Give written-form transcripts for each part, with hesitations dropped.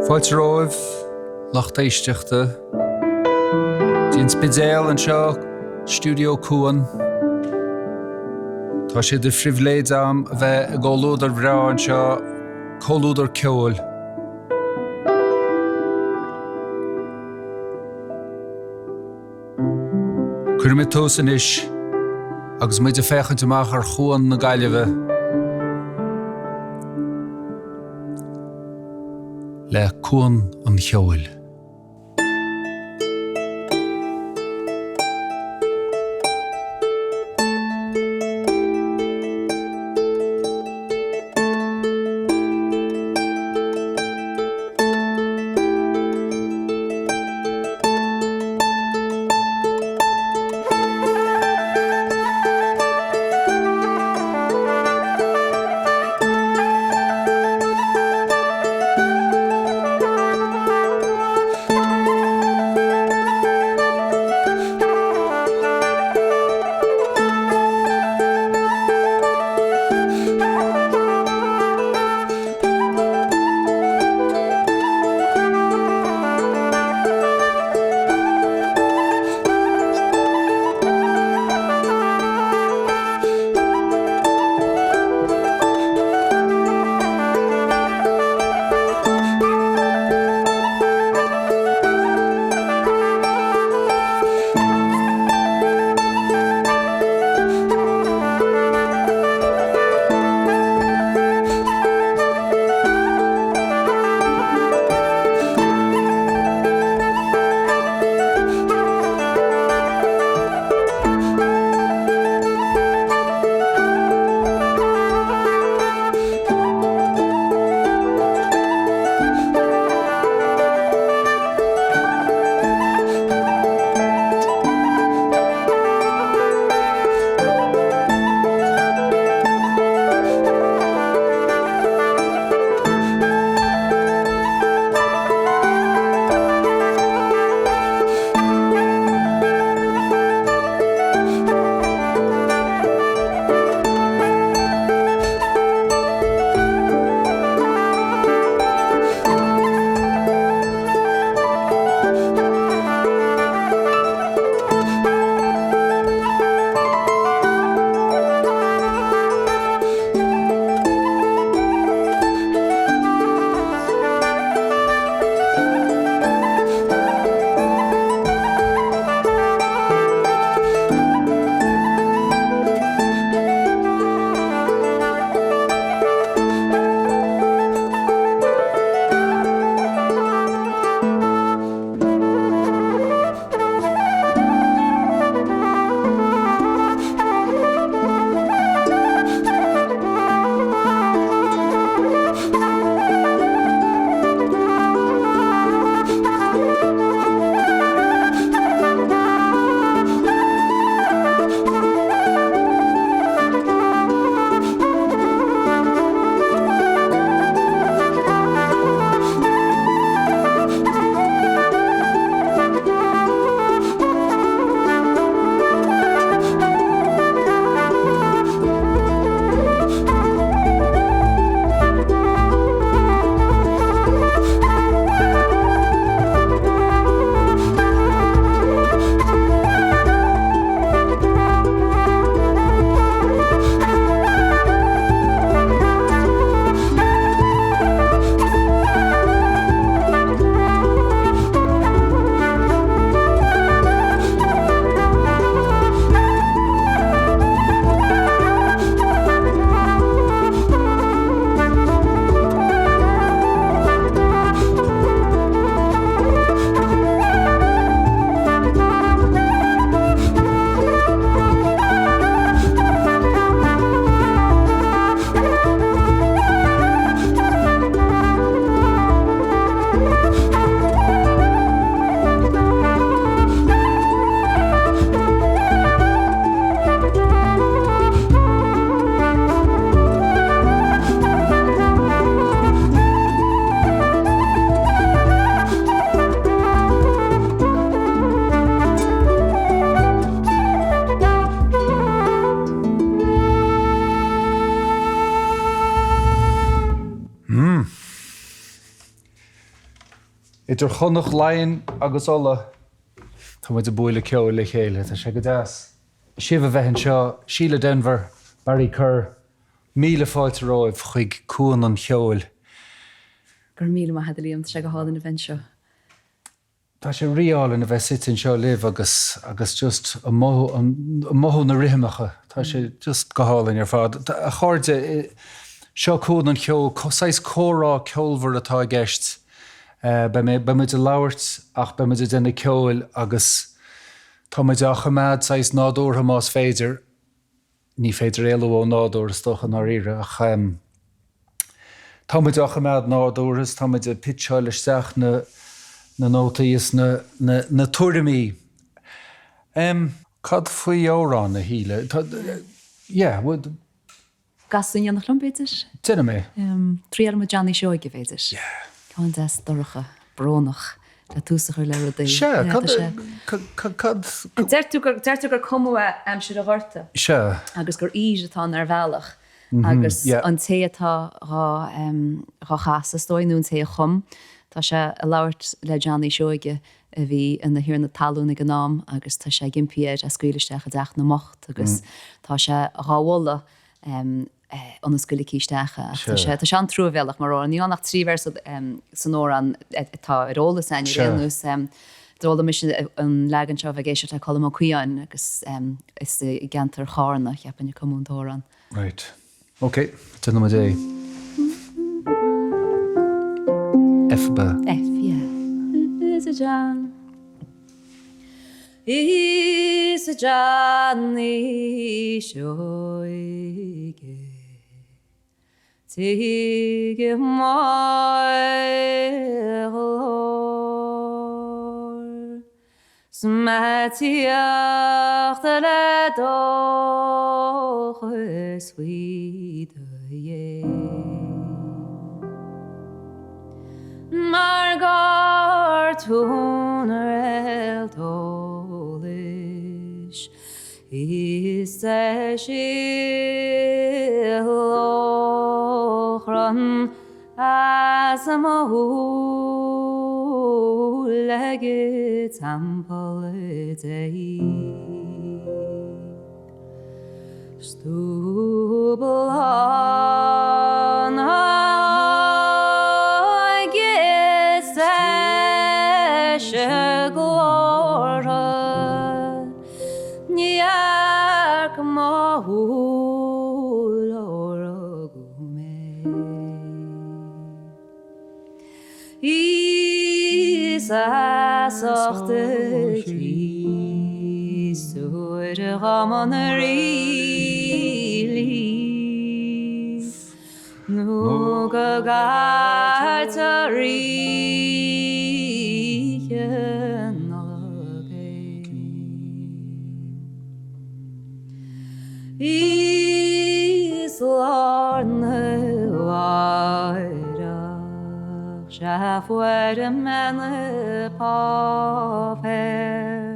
Fáilte romhaibh, lucht éisteachta, dtí an Spidéal anseo, Stiúideo Cuan. Tá sé de phribhléid agam a bheith i gcomhluadar bhreá anseo, comhluadar ceoil. Cuirfimid tús anois agus muid ag féachaint amach ar Chuan na Gaillimhe le Cuan an Cheoil. Idir Chonnacht Laighean agus Uladh, tá muid ag bualadh ceoil le chéile. Tá sé go deas sibh a bheith anseo, Síle Denvir, Barry Kerr, míle fáilte romhaibh chuig Cuan an Cheoil. Go raibh míle maith agat a Liam, tá sé go hálainn a bheith anseo. Tá sé rí-álainn a bheith suite anseo libh agus agus just ag mothú ag mothú na rithimeacha. Tá sé just go hálainn ar fad. A chairde, seo Cuan an Cheoil, saghas comhrá ceolmhar atá i gceist. Beidh mé, beidh muid ag labhairt ach beidh muid ag déanamh ceoil agus tá muid á choimeád saghas nádúrtha más féidir. Ní féidir éalú ó nádúr is dócha i ndáiríre ach tá muid á choimeád nádúrtha is tá muid ag pitseáil isteach na na nótaí is na na na tuairimí. Cad faoi amhrán, a Shíle? Tá, yeah, would. Gasa in éineacht liom, b'fhéidir? Déanfaidh mé. Triailfidh muid Johnny Seoige, b'fhéidir. Yeah. Ceann deas dorcha, brónach, le tús a chur le rudaí. Sea, cad, cad, cad. Deirtear gur, deirtear gur cumadh é aimsir an Ghorta. Sea. Agus gur aoir atá ann ar bhealach. Agus an té atá dhá, dhá chasadh, is dóigh, nó an té a chum, tá sé ag labhairt le Johnny Seoige a bhí ina thiarna talún ag an am agus tá sé ag impí air é a scaoileadh isteach i dteach na mbocht agus tá sé dhá mholadh ionas go ligfí isteach é. Ach tá sé, tá sé an-truamhéalach mar amhrán. Níl ann ach trí véarsa san amhrán atá ar eolas againn ar aon nós. D'fhoghlaim mise an leagan seo a bheith ag éisteacht le Colm Ó Caodháin agus is i gceantar Chárna, cheapfainn, a cumadh an t-amhrán. Right. Ok, déanfaidh muid é. F ab ea? F, yeah. Is a John Is a Johnny Seoige Tuigim mo ghlór 'S mé tíocht le dóchas faoi do dhéin. Mar gur tú an réalt eolais is deise lóchrann As mo shúil ag teampall Dé 'S tú bláth na hóige is deise glórtha Ní dhearc mo shúil ó rugadh mé. Is feasacht Chríost tabhair dhom an rílíf Nó go gcaitear Oíche Nollag é. Is lá arna mháireach sea fuair mé na páipéir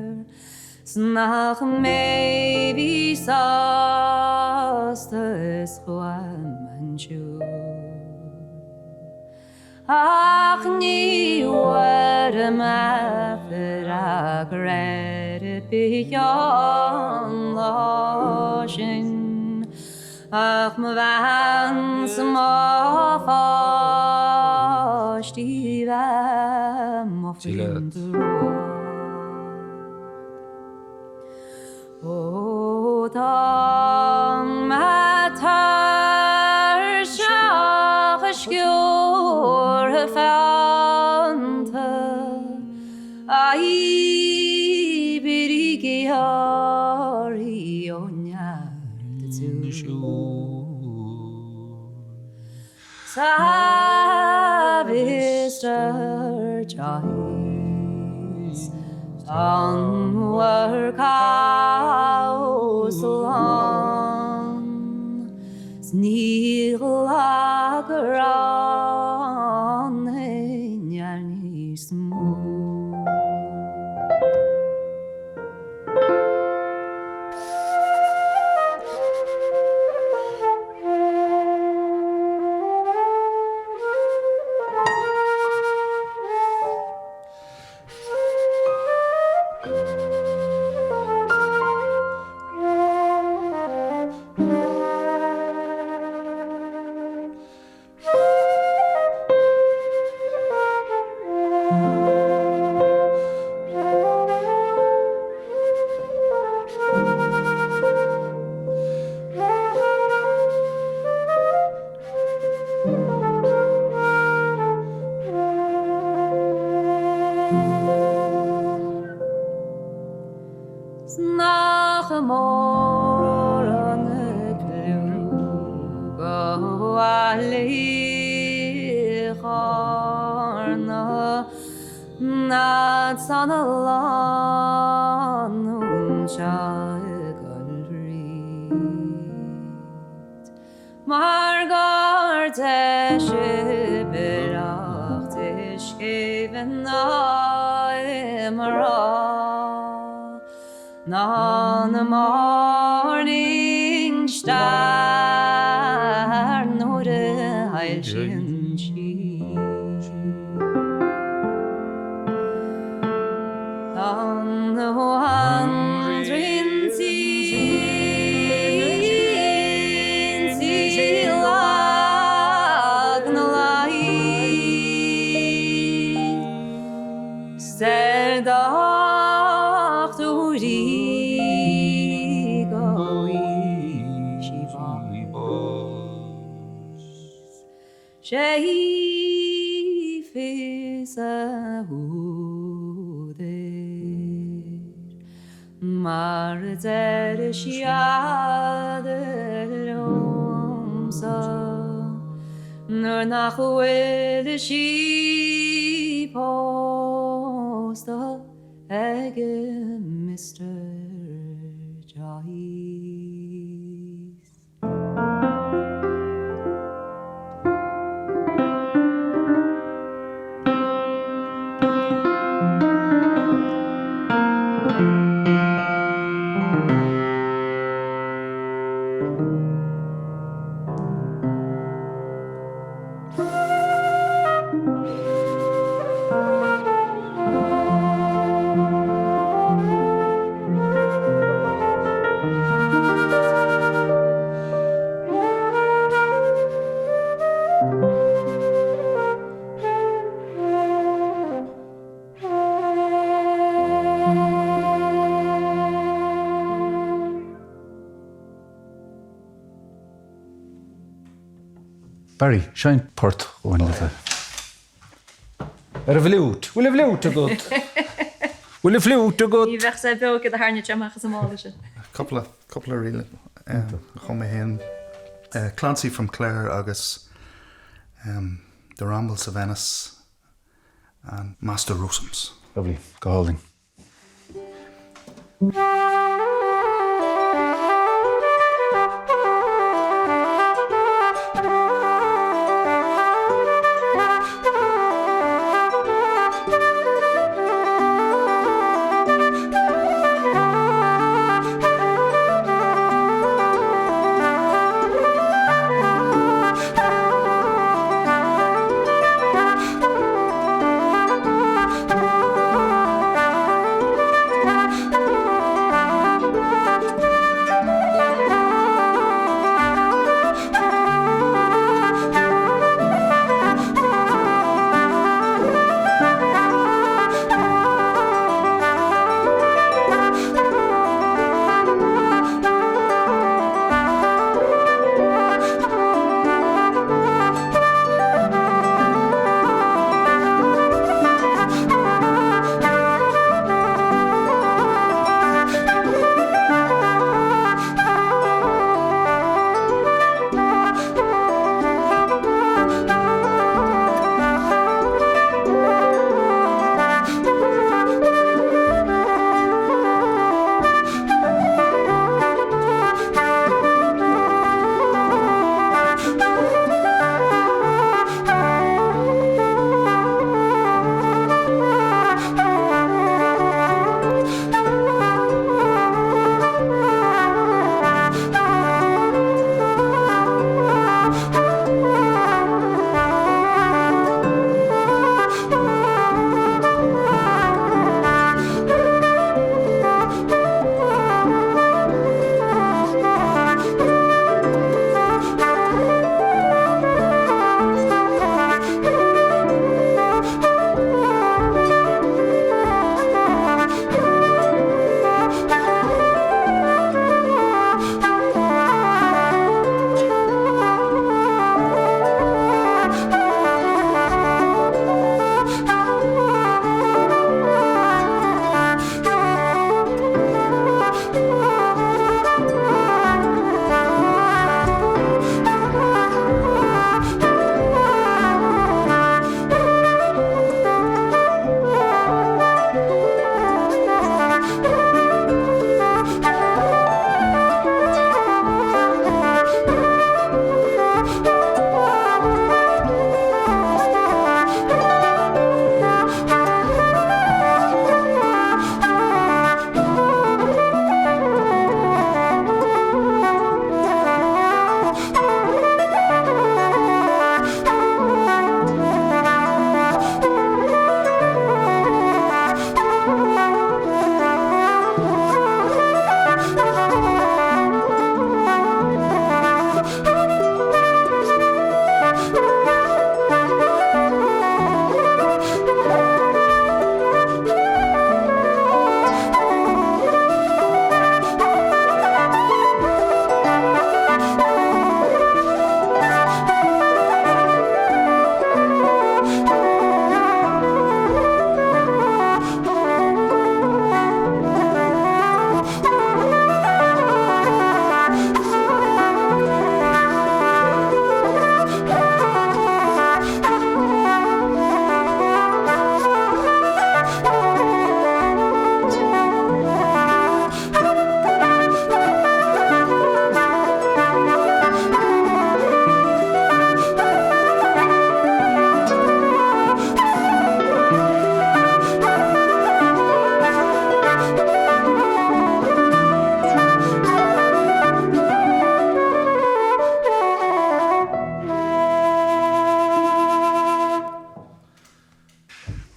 's nach mé bhí sásta is chuaigh mé ansiúd. Ach ní bhfuair mé freagra ar bith an lá sin ach mo bhean 's mo pháistí bheith mo phian. Ó tá mé tuirseach is sciúrtha feannta, oibrígí oraibh ó neart Sea, Mr Joyce, tá an workhouse lán, 's ní ghlacfar aon duine níos mó. Nach mór an cliú go mhaith léi Chárna fhad 's an lánúin seo ag dul thríd. Mar gur deise bealach di scéimhe ná i mná ná na Morning Star nuair a shoilsíonn sí. Tá na Inti lag na laí 's ar dochtúirí go bhfuair sí bás. Sé fios a údair mar a deir siad liomsa nuair nach bhfuil sí pósta ag Mister Joyce. Barry, seinn port dhúinn le do thoil. Ar an bhfliúit. Bhfuil an bhfliúit agat? Bhfuil an fliúit agat? Ní bheadh sé beo céard a tharraingt amach as an mála sin. Cúpla, cúpla ríl a chum mé féin. Clancy from Clare agus The Rambles of Ennis and Master Rosums. Lovely. Go hálainn.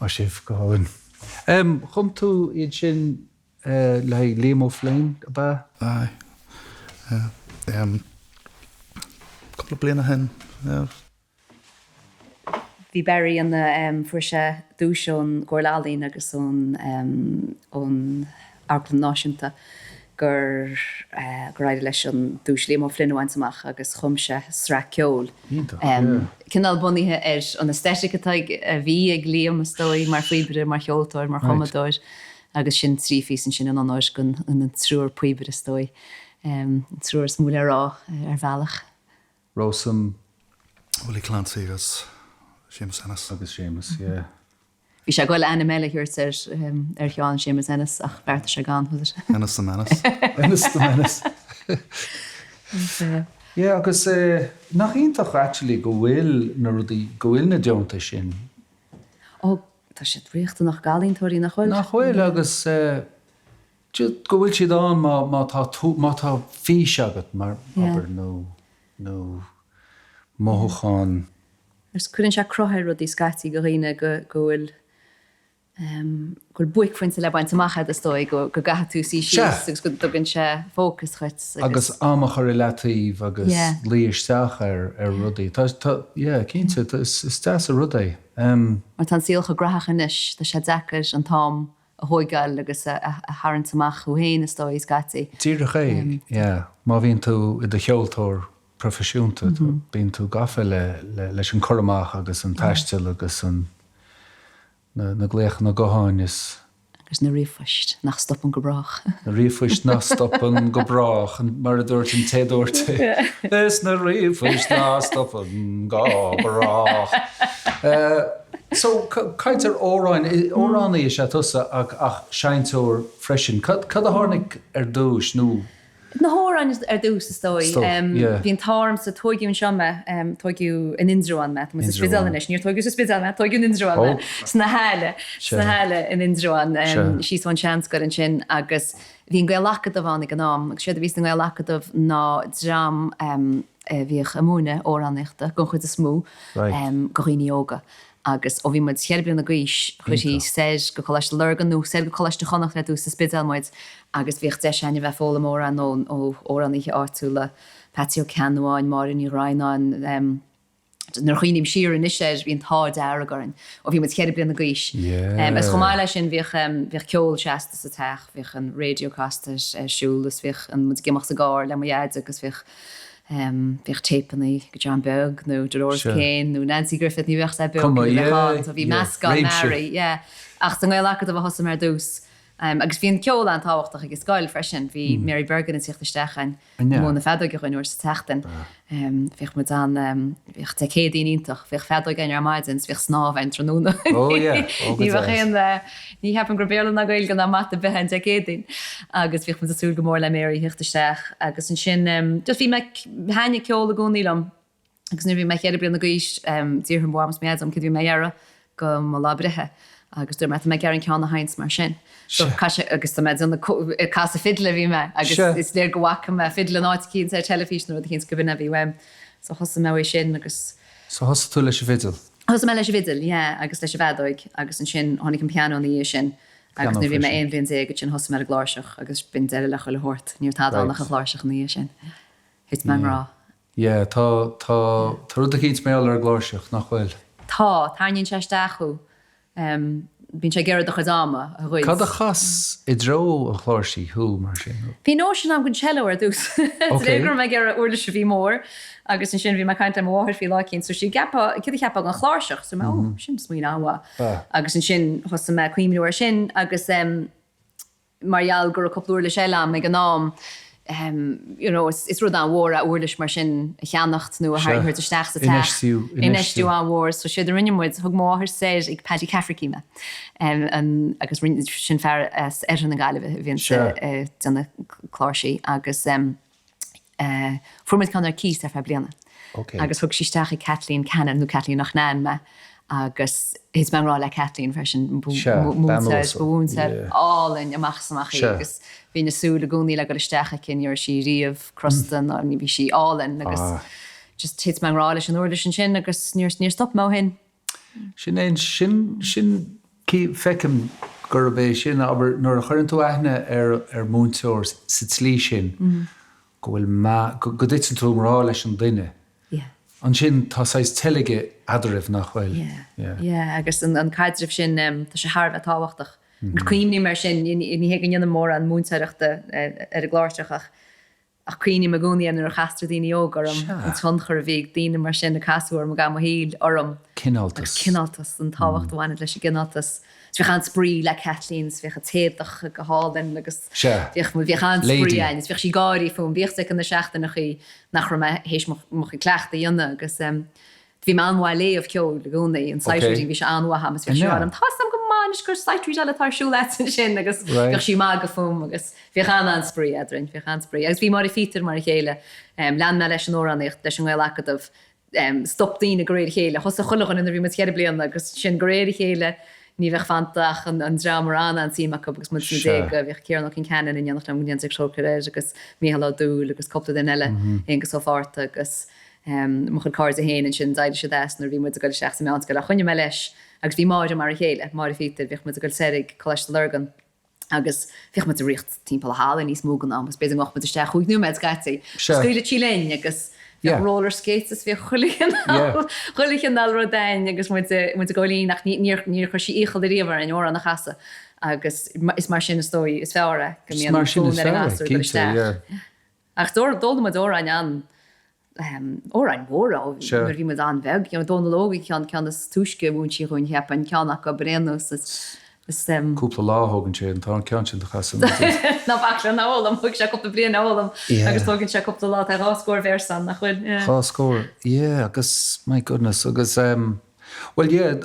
Maith sibh, go hálainn. Chum tú iad sin le haghaidh Liam O'Flynn, ab ea? Aye. Cúpla bliain ó shin, yeah. Bhí Barry ina, fuair sé duais ón gComhairle Ealaíon agus ón ón Amharclann Náisiúnta gur gur éirigh leis an duais Liam O'Flynn a bhaint amach agus chum sé sraith ceoil. Iontach, yeah. Cineál bunaithe ar an aesthetic atá ag, a bhí ag Liam is dóigh, mar phíobaire, mar cheoltóir, mar chumadóir agus sin trí phíosa ansin in onóir don an triúr píobaire is dóigh, an triúr is mó le rá ar bhealach. Rosam. Willie Clancy agus Séamus Ennis. Agus Séamus, yeah. Bhí sé ag goil ainm eile a thabhairt ar ar cheann Séamus Ennis ach bheartaigh sé gan, was it? Ennis the Menace. Ennis the Menace. Yeah, agus nach iontach actually go bhfuil na rudaí, go bhfuil na deontais sin. Ó, tá siad riachtanach d'ealaíontóirí, nach bhfuil? Nach bhfuil, agus go bhfuil siad ann má má tá tú, má tá fís agat mar, abair, nó. nó mothúchán. Agus cuireann sé cruth ar rudaí scaití do dhaoine go go bhfuil go bhfuil buaicphointe le baint amach agat is dóigh, go go gcaithfidh tú suí síos agus go dtugann sé fócas dhuit agus. Agus am a chur i leataobh agus luí isteach ar ar rudaí. Tá tá yeah cinnte is is deas an rud é. Mar tá an saol chomh graitheach anois, tá sé deacair an t-am a thóigeáil agus a tharraingt amach thú féin, is dóigh, scaití. Díreach é, yeah. Má bhíonn tú i do cheoltóir proifisiúnta, bíonn tú gafa le, leis an cur amach agus an taisteal agus an, na glaochanna gutháin is. Agus na ríomhphoist nach stopann go brách. Na ríomhphoist nach stopann go brách, mar a dúirt an té a dúirt é. Is na ríomhphoist nach stopann go brách. So, caint ar amhráin, amhránaí is ea tusa ach ach seinnteoir freisin. Cad cad a tháinig ar dtúis nó? Na hamhráin ar dtús is dóigh. Is dóigh, yeah. Bhí an t-ádh ormsa, tóigeadh anseo mé, tóigeadh in Indreabhán mé, tá mé sa Spidéal anois, níor tóigeadh sa Spidéal mé, tóigeadh in Indreabhán mé, sna hAille, sna hAille in Indreabhán, síos ón seanscoil ansin agus bhí an Gael-Acadamh ann ag an am agus séard a bhí sa nGael-Acadamh ná dream a bhíodh ag múineadh amhránaíochta, den chuid is mó, do dhaoine óga. Agus ó bhí muid cheithre bliana d'aois, chuirtí soir go Coláiste Lurgan nó soir go Coláiste Chonnacht ar dtús sa Spidéal muid agus bhíodh deis againn a bheith ag foghlaim amhrán ó amhránaithe áitiúla, Patsy Ó Ceannabháin, Máire Ní Dhroighneáin, Nuair a chuimhním siar anois air, bhí an t-ádh dearg orainn ó bhí muid cheithre bliana d'aois. Agus chomh maith leis sin, bhíodh, bhíodh ceol seasta sa teach, bhíodh an raidió casta ar siúl is bhíodh an, muid ag imeacht sa gcarr le mo dhaid agus bhíodh, bhíodh téipeanna de John Beag nó Dolores Keane nó Nancy Griffith, ní bheadh sé beo cé a bheadh ann, so bhí meascán mearaí, yeah. Ach sa nGael-Acadamh a thosaigh mé ar dtús. Agus bhí an ceol an-tábhachtach ag an scoil freisin, bhí Mary Bergin ag tíocht isteach ag múineadh feadóige dhúinn uair sa tseachtain. Bhíodh muid an, bhíodh Dé Céadaoin iontach, bhíodh feadóig againn ar maidin is bhíodh snámh againn tráthnóna. Ní bheadh aon, ní cheapaim go raibh Béarla ná Gaeilge ná Mata ar bith ann Dé Céadaoin. Agus bhíodh muid ag súil go mór le Mary a thíocht isteach agus ansin just bhí mé, thaitnigh ceol i gcónaí liom. Agus nuair a bhí mé cheithre bliana d'aois, d'fhiafraigh mo mham is mo dhaid dom céard a bhí mé ag iarraidh go mo lá breithe. Agus dúirt mé, tá mé ag iarraidh an ceann a sheinnt mar sin. So caith sé, agus tá mé ag déanamh, ag casadh fidle a bhí mé, agus is léir go bhfaca mé fidle in áit eicínt ar teilifís nó rud eicínt go b'in é a bhí uaim. So thosaigh mé uaidh sin agus. So thosaigh tú leis an bhfidil? Thosaigh mé leis an bhfidil, yeah, agus leis an bhfeadóig agus ansin tháinig an pianó ina dhiaidh sin. Agus nuair a bhí mé 11 bhliain ansin thosaigh mé ar an gcláirseach agus b'in deireadh le chuile shórt. Ní raibh tada ann ach an chláirseach ina dhiaidh sin. Thit mé i ngrá. Yeah, tá, tá, tá rud eicínt mar gheall ar an gcláirseach, nach bhfuil? Tá, tarraingíonn sé isteach thú. Bíonn sé ag iarraidh do chuid ama a ghoid. Cad a chas i dtreo an chláirsigh thú, mar sin? Bhí nóisean agam don cello ar dtús. Is léir go raibh mé ag iarraidh uirlis a bhí mór agus ansin bhí mé ag caint le mo mháthair faoi lá eicínt, so sí gceapfá, céard a cheapfá den chláirseach? So mé, oh, sin smaoineamh an-mhaith. Agus ansin thosaigh mé ag cuimhniú air sin agus mar gheall go raibh cúpla uirlis eile agam ag an am, you know, is rud an-mhór é uirlis mar sin a cheannacht nó a thabhairt isteach sa teach. Infheistiú an-mhór. So séard a rinne muid, thug mo mháthair soir ag Paddy Cafferkey mé. Agus rinne, sin fear as oirthear na Gaillimhe a bhíonn ag déanamh cláirsí agus Fuair muid ceann ar cíos ar feadh bliana. Agus thug sí isteach ag Kathleen Cannon, nó Kathleen Loughnane mé, agus thit mé i ngrá le Kathleen freisin. Ba mhúinteoir álainn amach is amach í agus bhínn ag súil i gcónaí le dul isteach aici, ní raibh sí riamh crosta ná ní bhí sí álainn agus just thit mé i ngrá leis an uirlis ansin agus níor stop mé ó shin. Sin é, sin, sin. Feicim gurb é sin, abair, nuair a chuireann tú aithne ar ar mhúinteoir sa tslí sin, go bhfuil meá, go dtiteann tú i ngrá leis an duine. Ansin tá saghas teilge eadraibh, nach bhfuil? Yeah. Yeah, agus an caidreamh sin, tá sé thar a bheith tábhachtach. Cuimhním air sin, ní hé go ndéanaim mórán múinteoireachta ar an gcláirseach ach Ach cuimhním i gcónaí air nuair a chastar daoine óga orm, an tionchar a bhí ag daoine mar sin ag casadh orm i gcaitheamh mo shaoil orm. Cineáltas. Agus cineáltas, an tábhacht a bhaineann leis an gcineáltas. Is bhíodh an-spraoi le Kathleen is bhíodh a t-éadach go hálainn agus bhíodh, bhíodh an-spraoi againn is bhíodh sí ag gáirí fúm. Bhíodh a fhios aici na seachtaineachaí nach raibh mé théis mo chuid cleachtaidh a dhéanamh agus Bhí mé an-mhaith ag léamh ceoil i gcónaí, an sight reading, bhí sé an-mhaith agam is bhíodh sí ag rá liom, tá 'fhios agam go maith anois gur sight read eile atá ar siúl agat ansin agus bhíodh sí ag magadh fúm agus bhíodh an-an-spraoi eadrainn, bhíodh an-spraoi. Agus bhí Máire Phíotair mar a chéile, lean mé leis an amhránaíocht, leis an nGael-Acadamh, stop daoine de réir a chéile, thosaigh chuile dhuine nuair a bhí muid cheithre bliana agus ansin de réir a chéile ní bheadh fanta ach an dream a raibh an-an-suim acu agus muid sna déaga, bhíodh Ciarán Ó Concheanainn in éineacht liom go ndéana Dia trócaire air agus Mícheál Ó Dúill agus cúpla duine eile, Aengus Ó Fátharta agus. Mo chuid cairde féin ansin, d'éirigh siad as nuair a bhí muid ag dul isteach sa mheánscoil ach choinnigh mé leis agus bhí Máire mar a chéile, Máire Phíotair, bhíodh muid ag dul soir ag Coláiste Lurgan agus bhíodh muid ag ritheacht timpeall an halla níos mó den am agus b'fhéidir go ngabhadh muid isteach chúig nóiméad scaití. Scaoileadh sí linn agus bhíodh roller skates is bhíodh chuile chineál, chuile chineál rud againn agus muid, muid ag gabháil fhoinn ach níor, níor chuir sí iachall ariamh orainn amhrán a chasadh agus is mar sin is dóigh is fearr é go mbíonn fonn ar an ngasúr dul isteach. Ach d'fhoghlaim muid amhráin an, amhráin mhóra ó nuair a bhí muid an-bheag. You know, Dónal Óg an ceann, ceann is túisce a mhúin sí dhúinn, cheapfainn, ceann acu ar aon nós. Is, is. Cúpla lá a thógann sé an ceann sin do chasadh. Ná bac lena fhoghlaim, thóg sé cúpla bliain a fhoghlaim agus tógann sé cúpla lá, tá dhá scór véarsa ann, nach bhfuil? Yeah. Dhá scór, yeah, agus, my goodness, agus, bhuel, yeah,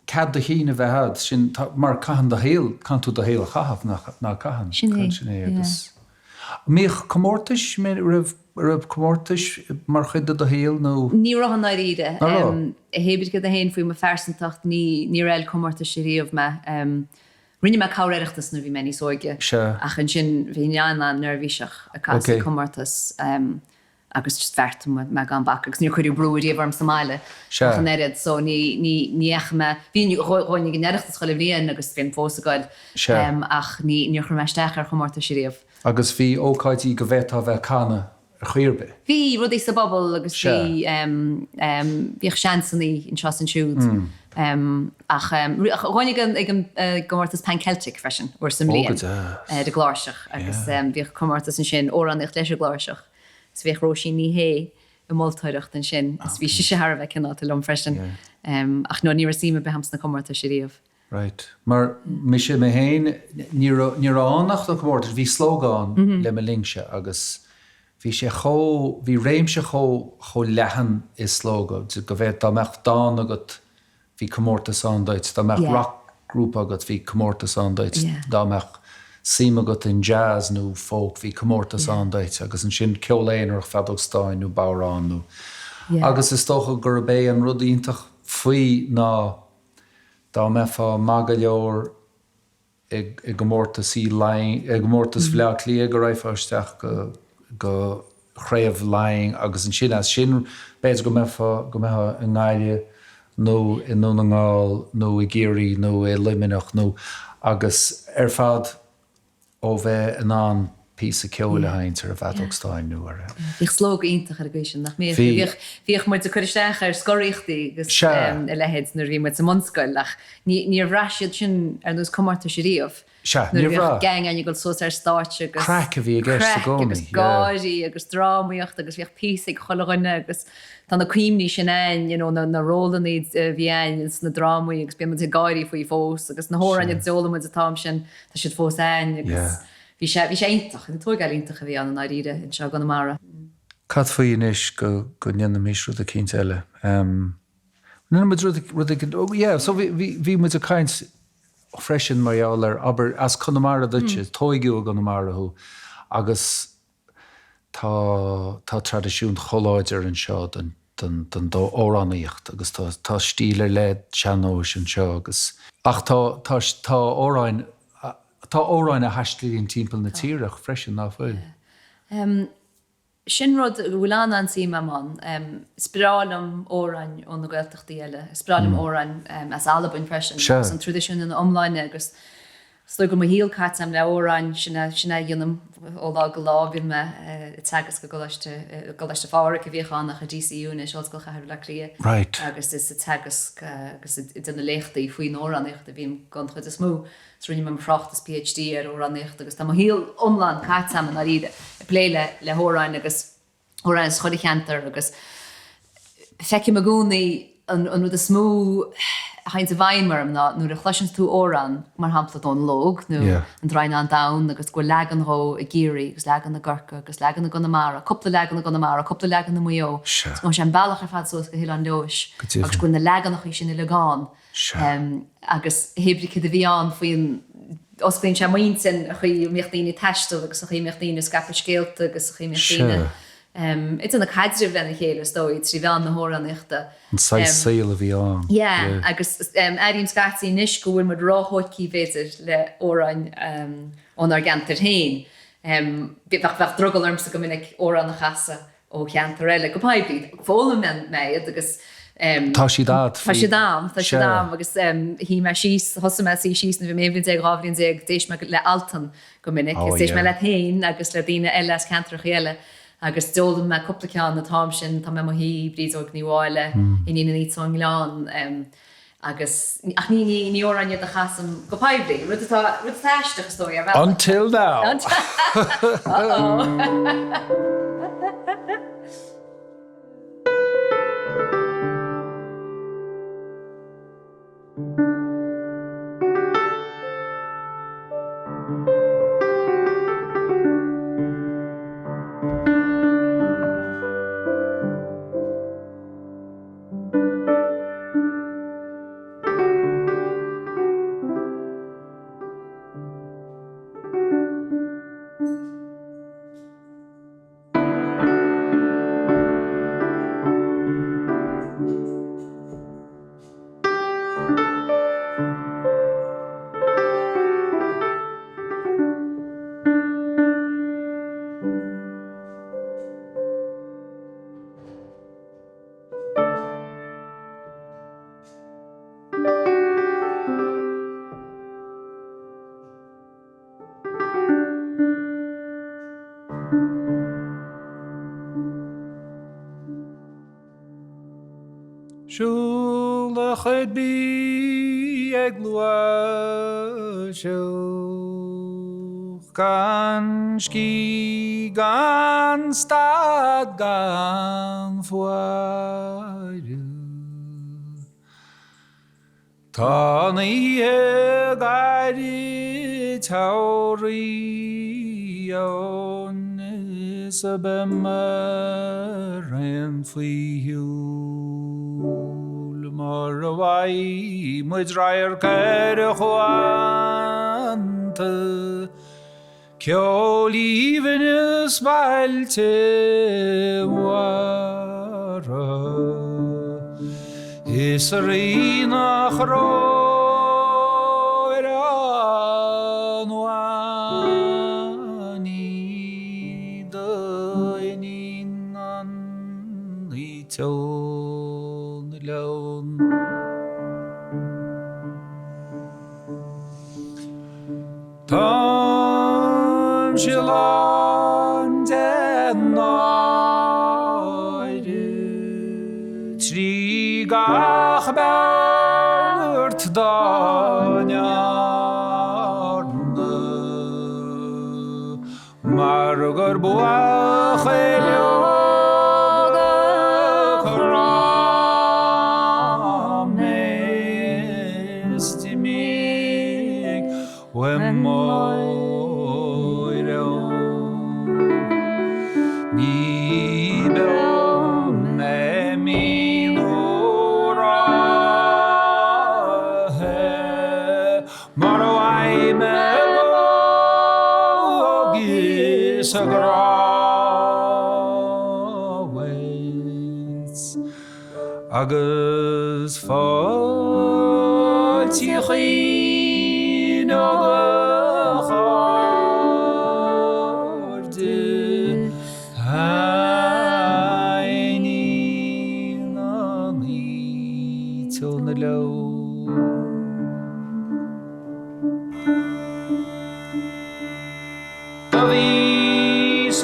cead do chinn a bheith a'd, sin, tá, mar caitheann do shaol, caitheann tú do shaol a chaitheamh, nach, ná caitheann? Sin é, Sin é, agus. An mbíodh comórtais, raibh, raibh comórtais mar chuid de do shaol nó? Ní raibh i ndáiríre. Ná raibh? Hé brí céard é féin faoi mo phearsantacht, ní, níor fheil comórtais ariamh mé. Rinne mé corr Oireachtas nuair a bhí mé níos óige. Sea. Ach ansin bhínn an-an-neirbhíseach ag casadh ag comórtas. agus just bheartaigh mé gan bac agus níor cuireadh brú ariamh orm sa mbaile ach an oiread so ní ní ní dheachaigh mé, bhínn ghabhfainn ag an Oireachtas chuile bhliain agus bhínn fós ag goil ach ní níor chuir mé isteach ar chomórtais ariamh. Agus bhí ócáidí go bhféadfá a bheith ag canadh ar chaoi ar bith? Bhí, rudaí sa bpobal agus bhí bhíodh seansannaí anseo is ansiúd ach ghabhfainn ag an ag an gcomórtas Pan Celtic freisin uair sa mbliain ar an gcláirseach agus bhíodh comórtas ansin amhránaíocht leis an gcláirseach. Is bhíodh Róisín Ní Shé ag moltóireacht ansin is bhí sise thar a bheith cineálta liom freisin. Ach no, ní raibh suim ar bith a'm sna comórtais ariamh. Right. Mar mise mé féin, ní raibh, ní raibh ann ach na comórtais, bhí Slógadh ann le mo linnse agus bhí sé chomh, bhí réimse chomh, chomh leathan i Slógadh go bhféadfá, dá mbeadh dán agat bhí comórtas ann duit, dá mbeadh roc-ghrúpa agat, bhí comórtas ann duit, dá mbeadh suim agat in jazz nó folk, bhí comórtas ann duit, agus ansin ceol aonarach, feadóg stáin nó bodhrán nó. Agus is dócha gurb é an rud iontach faoi ná dá mbeifeá maith go leor i gcomórtas i gcomórtas Bhaile Átha Cliath go raghfá isteach go go Craobh Laighean agus ansin as sin b'fhéidir go mbeifeá go mbeifeá i nGaillimh nó i nDún na nGall nó i gCiarraí nó i Luimneach nó agus ar fad ó bheith in ann píosa ceoil a sheinnt ar an bhfeadóg stáin nó ar a. Bhíodh slógadh iontach ar an gcaoi sin, nach mbíodh? Bhí. Bhíodh, bhíodh muid ag cur isteach ar scoraíochtaí agus a leithéid nuair a bhí muid sa mbunscoil ach ní, níor bhraith siad sin ar nós comórtais ariamh. Sea, níor Nuair a bhíodh bhraith. gang againn ag dul suas ar stáitse agus. Craic a bhí i gceist i gcónaí, Craic agus yeah. gáirí agus drámaíocht agus bhíodh píosa ag chuile dhuine agus tá na cuimhní sin a'inn, you know, na, na rólanna a bhí a'inn sna drámaí agus bíonn muid ag gáirí faoi fós agus na hamhráin a d'fhoghlaim muid an t-am sin, tá siad fós a'inn agus Yeah. bhí sé, bhí sé iontach, tógáil iontach a bhí ann i ndáiríre anseo i gConamara. Cad faoi anois go, go ndéanfaimis rud eicínt eile? Em, ndéanfaidh muid rud, rud eicínt, oh yeah, so bhí, bhí, bhí muid ag caint freisin mar gheall ar, abair, as Conamara duitse, tóigeadh i gConamara thú agus tá, tá traidisiún chomh láidir anseo den, den, den amhránaíocht agus tá, tá stíl ar leith sean-nóis anseo agus, ach tá, tá, tá amhráin, tá amhráin a thaistlíonn timpeall na tíre freisin, ná fuil? Em. Sin rud a bhfuil an-an-suim agam ann. Is breá liom amhráin ó na Gaeltachtaí eile. Is breá liom amhráin as Albain freisin agus an traidisiún ina iomláine agus is dóigh go bhfuil mo shaol caite agam le hamhráin, sin é sin é a dhéanaim ó lá go lá. Bíonn mé ag teagasc i gColáiste, i gColáiste Phádraig a bhíodh ann ach i DCU anois, Ollscoil Chathair Bhaile Átha Cliath agus is ag teagasc agus ag déanamh léachtaí faoin amhránaíocht a bhím den chuid is mó. 's rinne mé mo thráchtas PhD ar amhránaíocht agus tá mo shaol iomlán caite agam i ndáiríre ag plé le le hamhráin agus amhráin as chuile cheantar agus feicim i gcónaí an an rud is mó a théanns i bhfeidhm orm ná nuair a chloiseanns tú amhrán, mar shampla Dónal Óg nó An Draighneán Donn agus go bhfuil leagan dhó i gCiarraí agus leagan i gCorcaigh agus leagan i gConamara, cúpla leagan i gConamara, cúpla leagan i Maigh Eo, 's go bhfuil sé an bealach ar fad suas go hOileán Leodhais agus go bhfuil na leaganachaí sin uilig ann. Agus hébrí céard a bhí ann faoin, osclaíonn sé m'intinn, an chaoi a mbíodh daoine ag taisteal agus an chaoi a mbíodh daoine ag scaipeadh scéalta agus an chaoi a mbíodh daoine ag déanamh caidrimh lena chéile, is dóigh, trí mheán na hamhránaíochta. An saghas saoil a bhí ann. Yeah, agus airím scaití anois go bhfuil muid róthógtha, b'fhéidir, le hamhráin ónár gceantair féin. Bheadh drogall ormsa go minic amhrán a chasadh ó cheantar eile go poiblí. D'fhoghlaim mé iad agus. Tá siad a'd. Tá siad a'm, tá siad a'm agus shuigh mé síos, thosaigh mé ag suí síos nuair a bhí mé 11 bliain, 12 bhliain, d'éist mé le Altan go minic agus d'éist mé leat féin agus le daoine eile as ceantracha eile agus d'fhoghlaim mé cúpla ceann an t-am sin, Tá mé i mo shuí, Brídeog Ní Mháille, Iníon an Fhíona ón nGleann. Agus, ach ní, ní, ní amhráin iad a chasaim go poiblí, rud atá, rud atá aisteach is dóigh, ar bhealach. Until now! Uh-oh! Siúl do chuid bídh ag gluaiseacht gan scíth gan stad gan faire. Tá an oíche gairid shamhraidh ann is beidh mar aon faoi shiúl mura bhfaighidh muid radharc ar chuanta. Ceol aoibhinn is bailte mhara Is a Rí nach raibh ar an bhfáinní D'iníon an ón ghleann. Táimse lán de náire trí gach beart dá ndearna mar gur buachaill óg cráin mé is d'imigh Uaim Máire ó ní beo mé mín ráithe mura bhfaighidh mé bog is a grá uait. Agus fáilte Uí Chuinn ó do chairde.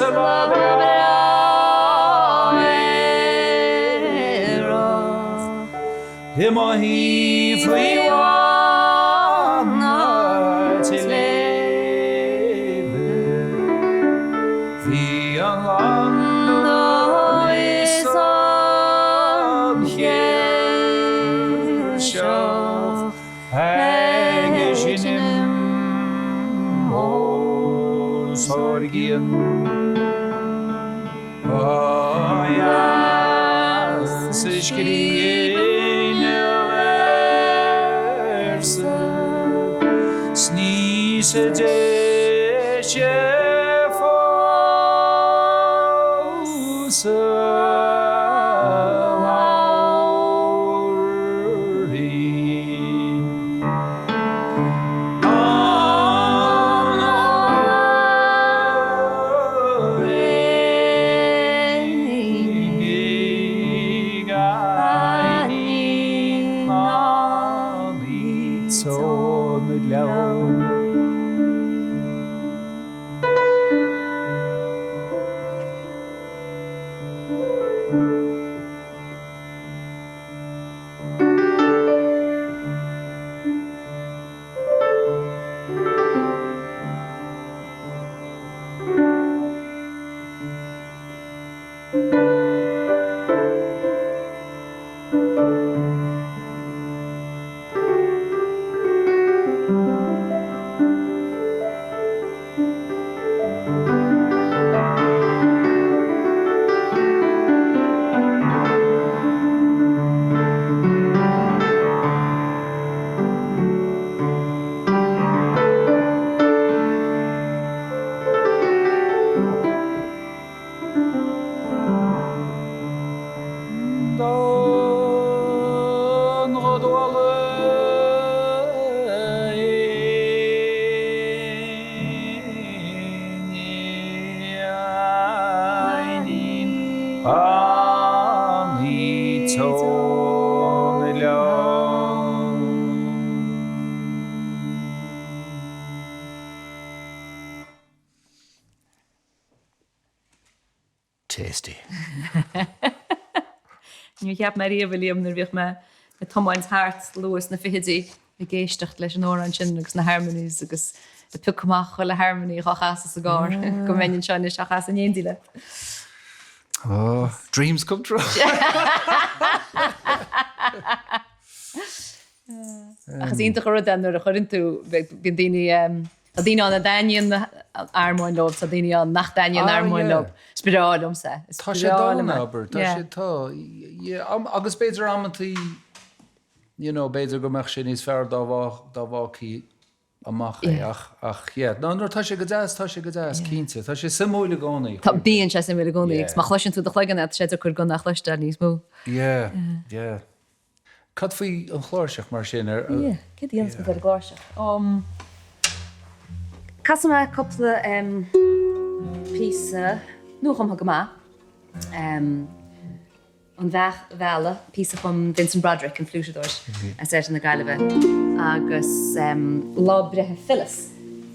Sa lá breá aerach i mo shuí faoi bhun an tsléibhe bhí an landó is an chéirseach Ag seinm os ár gcionn. Ba dheas a scríbhinn véarsa 's níos deise fós a labhair í. Don ghodwala Tasty. Níor cheap mé riamh, a Liam, nuair a bhíodh mé ag tiomáint thart luath sna fichidí ag éisteacht leis an amhrán sin agus na harmonies agus ag piocadh amach chuile harmony dhá chasadh sa gcarr go mbeinn anseo anois á chasadh in éindí leat. Oh, dreams come true. Ach is iontach an rud é nuair a chuireann tú, bíonn daoine, tá daoine ann a dtaitníonn an armóin leo, tá daoine ann nach dtaitníonn an armóin leo. Is breá liomsa é. Tá sé dána, abair. Tá sé, tá. Agus b'fhéidir amantaí, you know, b'fhéidir go mbeadh sé níos fearr dá bhfágfaí amach é ach, ach yeah. No, nuair atá sé go deas, tá sé go deas, cinnte. Tá sé suimiúil i gcónaí. Tá, bíonn sé suimiúil i gcónaí agus má chloiseann tú i do chloigeann é, tá sé deacair gan é a chloisteáil níos mó. Yeah, yeah. Cad faoi an chláirseach mar sin? Ar, Yeah, céard a dhéanfas muid ar an gcláirseach? Um, casfaidh mé cúpla um, píosa nuachumtha go maith. Um, An Bheach Mheala, píosa a chum Vincent Broderick, an fliúiteadóir as oirthear na Gaillimhe, agus Lá Breithe Phyllis,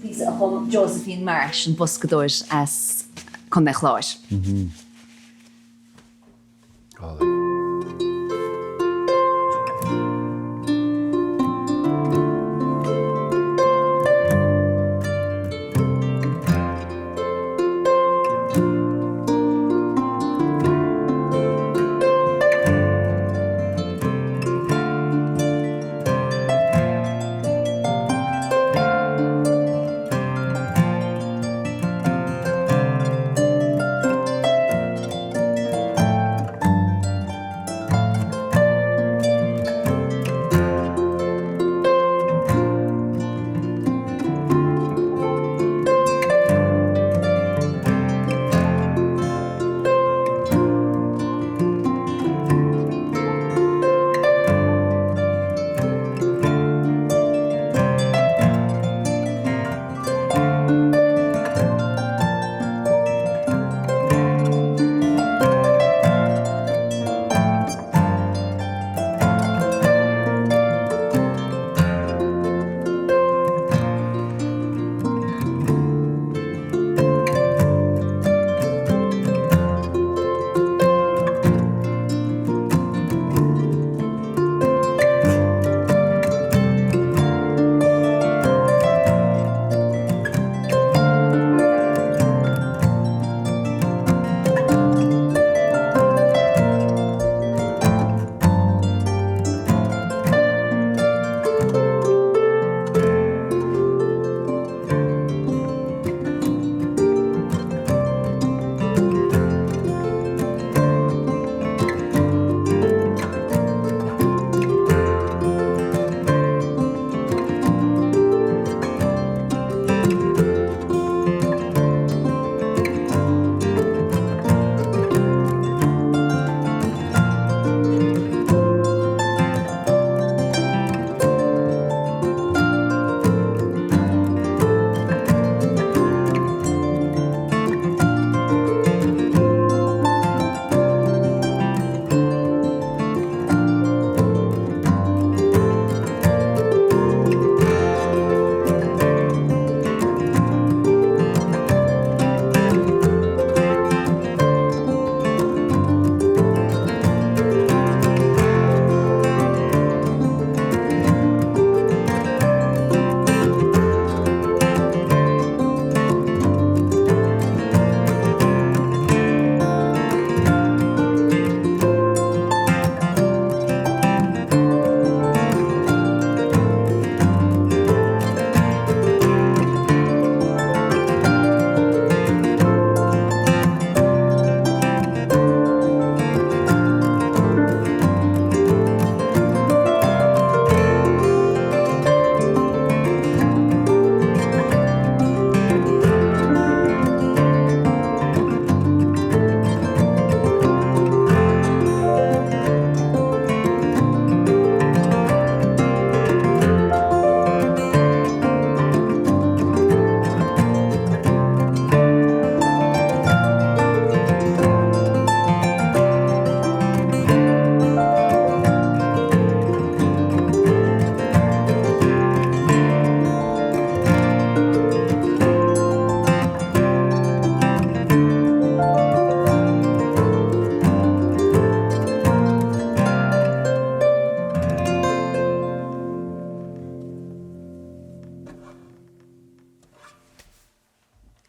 píosa a chum Josephine Marsh, an boscadóir as Contae an Chláir.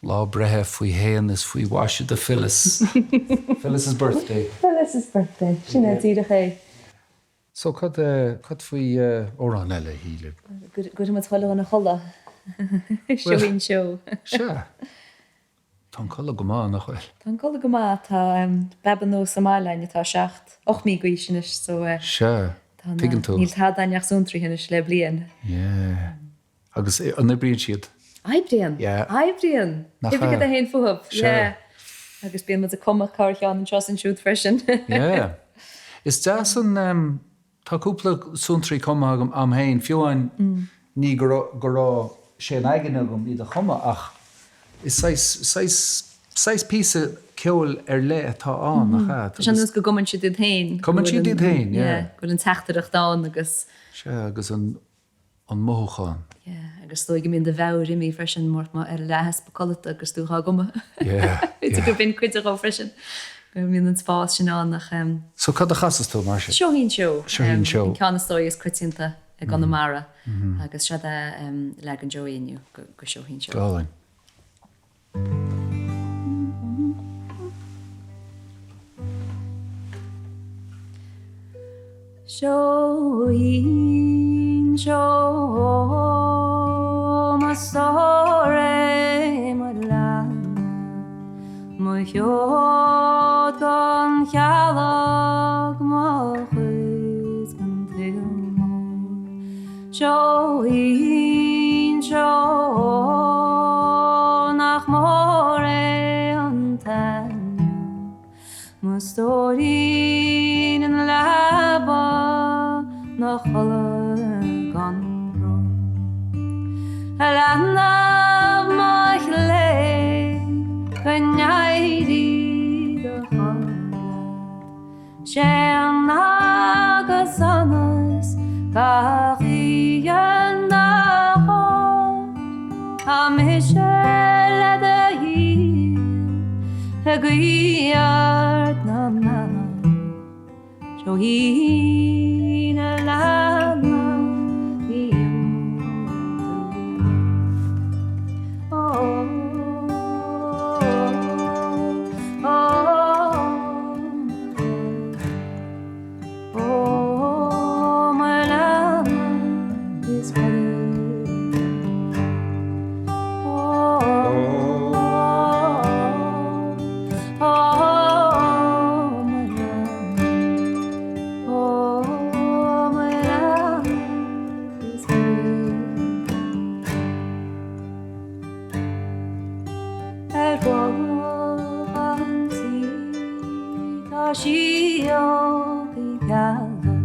Lá breithe faoi shéan is faoi mhaise do Phyllis. Phyllis's birthday. Phyllis's birthday. Sin é díreach é. So cad, cad faoi amhrán eile, a Shíle? Go gcuirfidh muid chuile dhuine a chodladh. Seoithín Seó. Sea. Tá an codladh go maith, nach bhfuil? Tá an codladh go maith. Tá baby nua sa mbaile againn atá 7, 8 mí d'aois anois so Sea, tuigeann tú. Níl tada againn ach suantraí anois le bliain. Yeah. Agus an oibríonn siad? Oibríonn! Yeah. Oibríonn! Nach ea? Oibríonn siad féin fúthu. Sea. Yeah. Agus bíonn muid ag cumadh corrcheann anseo is ansiúd freisin. Yeah. Is deas an, tá cúpla suantraí cumtha agam a'm féin, fiú amháin ní go raibh, go raibh sé in aigne agam iad a chumadh ach is saghas, saghas, saghas píosa ceoil ar leith atá ann, nach ea? Tá sé ar nós go gcumann siad iad féin. Cumann siad iad féin, yeah. Go bhfuil an teachtaireacht ann agus. Sea, agus an, an mothúchán. Yeah, agus is dóigh go mbíonn do mheabhair imithe freisin mar ar a leath-easpa codlata agus tú dhá gcumadh. Yeah, yeah. B'fhéidir gurb in cuid dhó freisin, go mbíonn an spás sin ann ach ehm. So cad a chasfas tú mar sin? Seoithín Seó. Seoithín Seó. An ceann is dóigh is coitianta i gConamara agus seod é leagan Joey inniu go Seoithín Seó. Go hálainn. Seoithín seó mo stór é mo leanbh, mo sheod gan chealg mo chuid den tsaol mór. Seoithín seó nach mór é an taitneamh, mo stóirín ina leaba 'na chodladh gan brón. A leanbh mo chléibh go n-éirí do chodladh. Séan agus sonas gach oíche 'na chóir. Tá mise le do thaobh ag guí ort na mbeannach. Seoithín a leanbh ní imeoidh tú. Ó, ó, ó, ó, mo leanbh is Ó, ó, ó, mo leanbh, ó, mo leanbh is Ar bholg an tí tá síógaí geala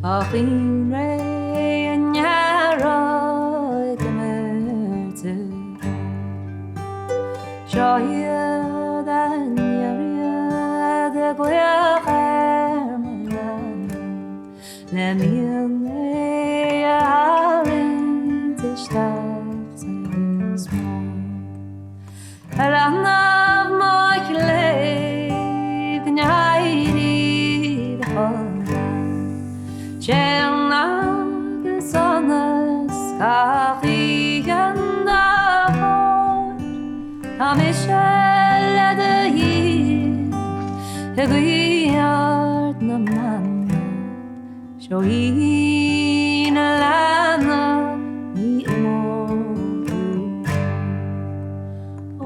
á chaoin réidh a ngearradh ag imirt i Seo iad a n-iarraidh ag glaoch ar mo leanbh le mian é a tharraingt isteach sa lios mór. A leanbh mo chléibh go n-éirí do chodladh, séan agus sonas gach oíche 'na chóir. Tá mise le do thaobh ag guí ort na mbeannach, Seoithín a leanbh ní imeoidh tú. Ó,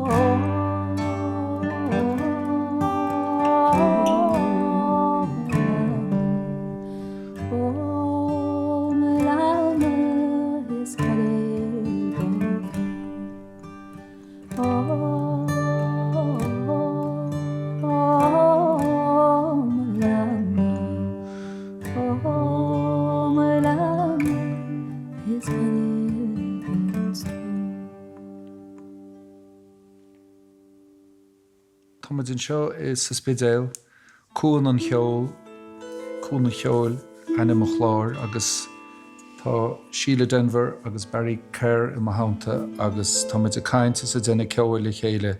ó, mo leanbh is coiléir dom. Tá muid anseo sa Spidéal, Cuan an Cheoil, Cuan an Cheoil ainm an chláir agus tá Síle Denvir agus Barry Kerr i mo theannta agus tá muid ag caint is ag déanamh ceoil le chéile.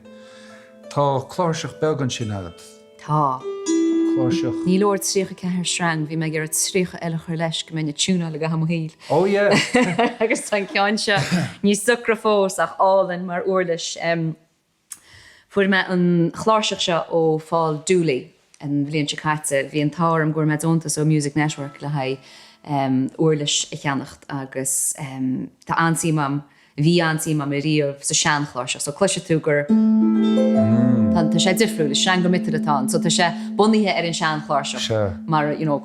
Tá cláirseach beag ansin agat. Tá. Cláirseach. Ní leor 34 sreang, bhí mé ag iarraidh 30 eile a chur leis go mbeinn ag tiúnáil i gcaitheamh mo shaoil. Oh yeah! Agus tá an ceann seo níos socra fós ach álainn mar uirlis. Fuair mé an chláirseach seo ó Phaul Dooley an bhliain seo caite. Bhí an t-ádh orm go bhfuair mé deontas ó Music Network le haghaidh uirlis a cheannacht agus tá an-suim a'm, bhí an-suim a'm ariamh sa seanchláirseach. So cloisfidh tú gur, tá sé difriúil, is sreanga miotail atá ann. So tá sé bunaithe ar an seanchláirseach mar you know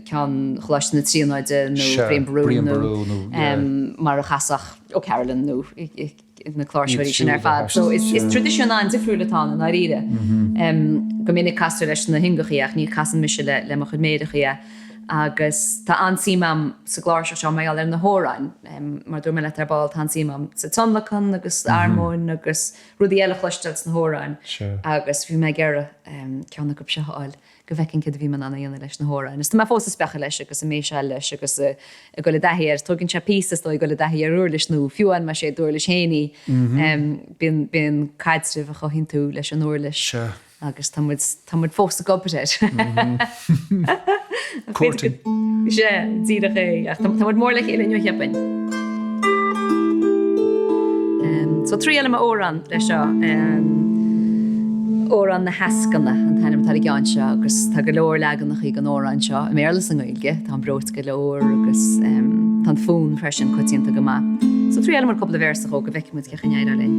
ceann Choláiste na Tríonóide nó Brian Boru nó mar a chasfadh O'Carolan nó na cláirseoirí sin ar fad. So is traidisiún an-difriúil atá ann i ndáiríre. Go minic castar leis na hingeachaí ach ní chasann mise le mo chuid méireachaí é. Agus tá an-suim a'm sa gcláirseach seo mar gheall ar na hamhráin. Mar a dúirt mé leat ar ball, tá an-suim a'm sa tionlacan agus armóin agus rudaí eile a chloisteáil sna hamhráin. Agus bhí mé ag iarraidh ceann acu seo a fháil. go bhfeicfinn céard a bhí mé in ann a dhéanamh leis na hamhráin. Is tá mé fós ag speachadh leis agus ag méiseáil leis agus ag dul i dtaithí air. Tógann sé píosa is dóigh dul i dtaithí ar uirlis nó fiú amháin más é d'uirlis féin í, bíonn, bíonn caidreamh a chothaíonn tú leis an uirlis agus tá muid, tá muid fós ag obair air. Courting. Sea, díreach é. Ach tá muid mór le chéile inniu, cheapfainn. So triailfidh mé amhrán leis seo. Amhrán na hEascanna an t-ainm atá ar an gceann seo agus tá go leor leaganacha den amhrán seo i mBéarla is i nGaeilge. Tá an breoite go leor agus tá an fonn freisin coitianta go maith. So triailfidh muid cúpla véarsa dhó go bhfeicfidh muid cén chaoi a n-éireoidh linn.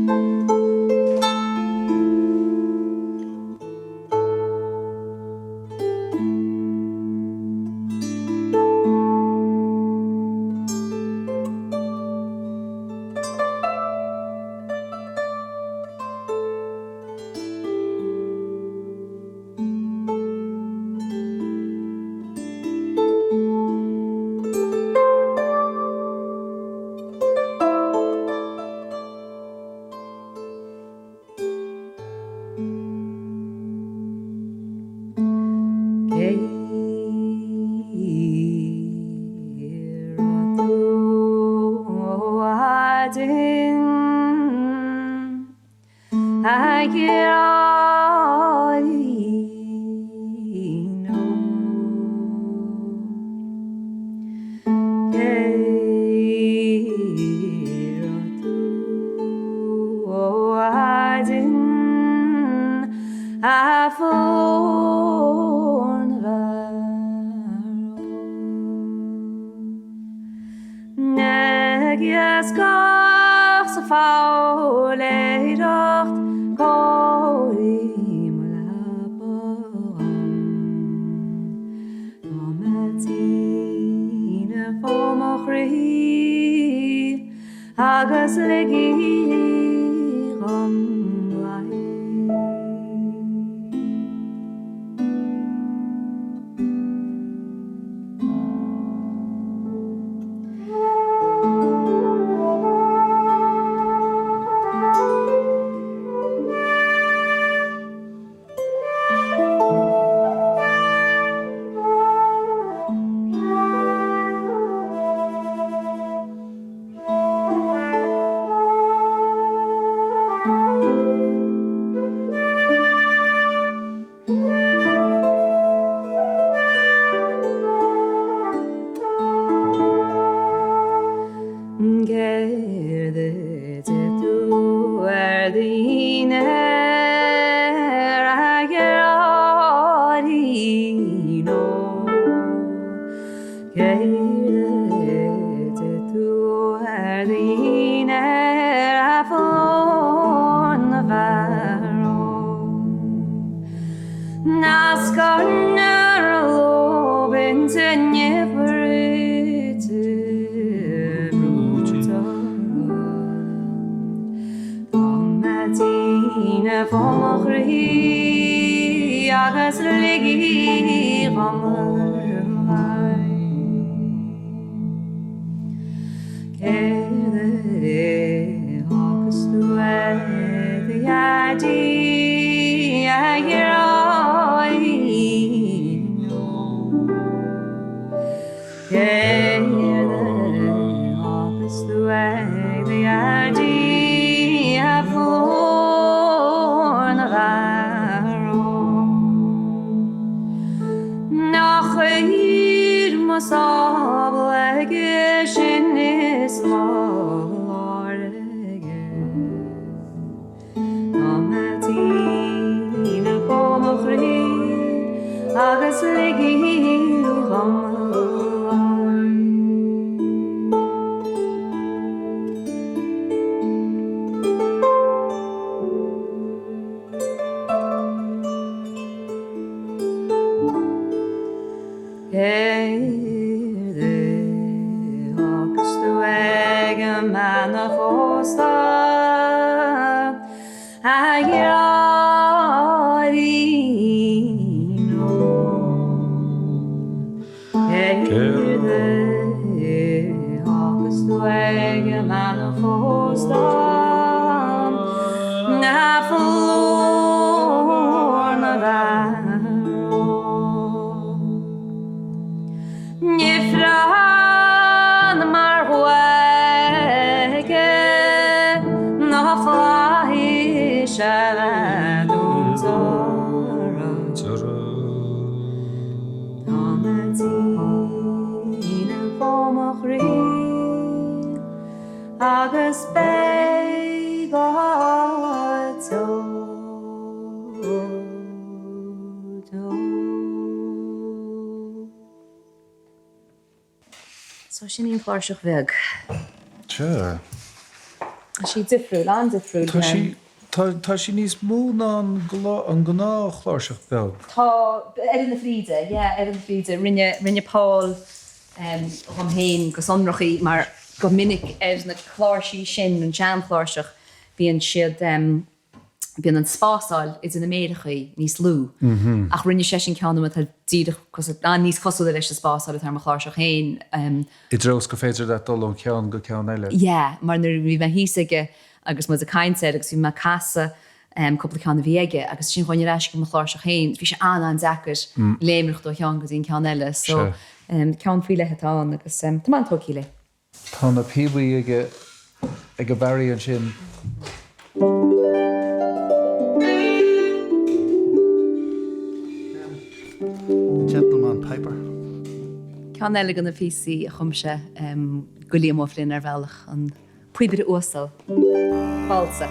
Cé raibh tú a mhaidin a ghiorraín ó? Cé raibh tú a mhaidin a phlór na bhfear óg Ag iascach sa bhfoghlaeireacht cóirigh mo leaba dhom Tá mé tinn fá mo chroí agus ligí dhom luí. Céard a deir tú ar do dhinnéar, a Ghearóidín ó? Céard a deir tú ar do dhinnéar, a phlór na bhfear óg? Eascann ar lúb intinne bruite brúite Tá mé tinn fá mo chroí agus ligí dhom luí. Céard a fhágas tú ag do dhaidí a Ghearóidín ó? Céard a fhágas tú ag do dhaidí a phlór na bhfear óg? Nach cuir mo sábla aige sin is mo lár aige. Tá mé tinn. an mbean a phósta a dheartháirín ó. Céard é agus tú ag an mbean a phósta a phlúr na bhfear óg. Ifreann mar ghaige ná flaithis a bheith dún dorais. Tá na daoine fá mo chroí agus beidh go deo deo. So sin í an chláirseach bheag. Sea. Tá sí difriúil, an-difriúil. Tá sí, tá, tá sí níos mó ná an, an gnáthchláirseach bheag. Tá, oiread na fríde, yeah, oiread na fríde. Rinne, rinne Paul dhom féin go sonrach í mar go minic ar na cláirsí sin, an tseanchláirseach, bíonn siad, bíonn an spásáil idir na méireachaí níos lú. Ach rinne seisean ceann dom atá díreach níos cosúla leis an spásáil atá ar mo chláirseach féin. I dtreo is gur féidir leat dul ón cheann go ceann eile. Yeah, mar nuair a bhí mé thíos aige agus muid ag caint air agus bhí mé ag casadh cúpla ceann a bhí aige agus ansin chuaigh ar ais go mo chláirseach féin, bhí sé an-an-deacair léimreacht ó cheann go dtí an ceann eile. So, ceann faoi leith atá ann agus tá mé an-tógtha léi. Tá na píobaí aige ag Barry ansin. Gentleman Piper. Ceann eile de na píosaí a chum sé do Liam Ó Floinn ar bhealach, an Píobaire Uasal. Válsa.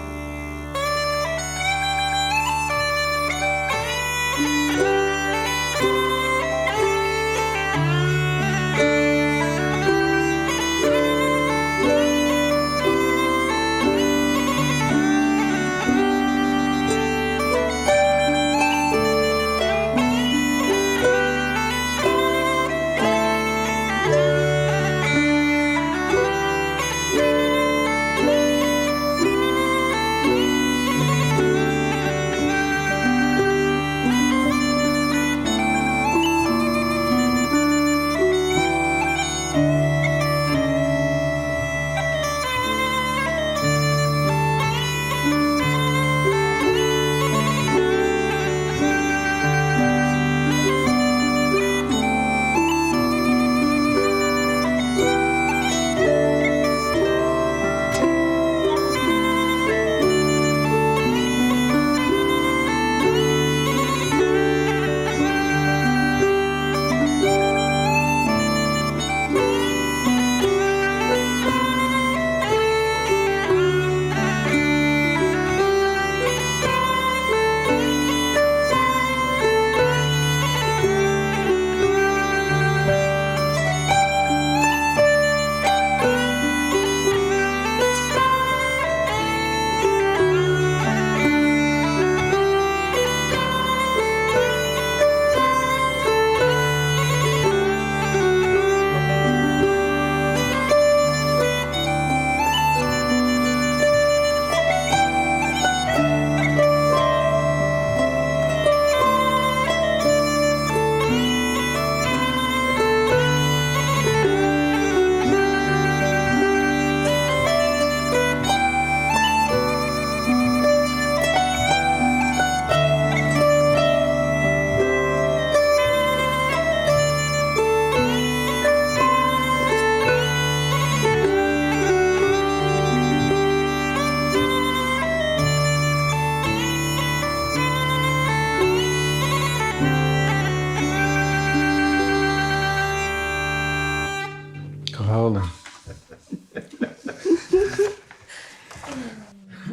Go hálainn.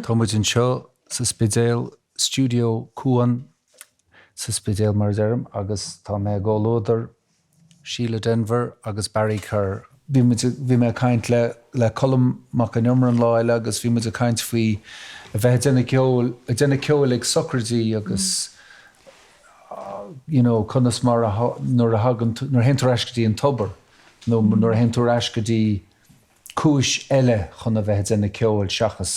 Tá muid anseo sa Spidéal, Stiúideo Cuan sa Spidéal mar a deirim, agus tá mé i gcomhluadar Síle Denvir agus Barry Kerr. Bhí muid, bhí mé ag caint le, le Colm Mac Con Iomaire an lá eile agus bhí muid ag caint faoi a bheith ag déanamh ceoil, ag déanamh ceoil ag socraidí agus you know conas mar a, nuair a thagann, nuair a théann tú ar ais go dtí an tobar nó nuair a théann tú ar ais go dtí. cúis eile chun a bheith ag déanamh ceoil seachas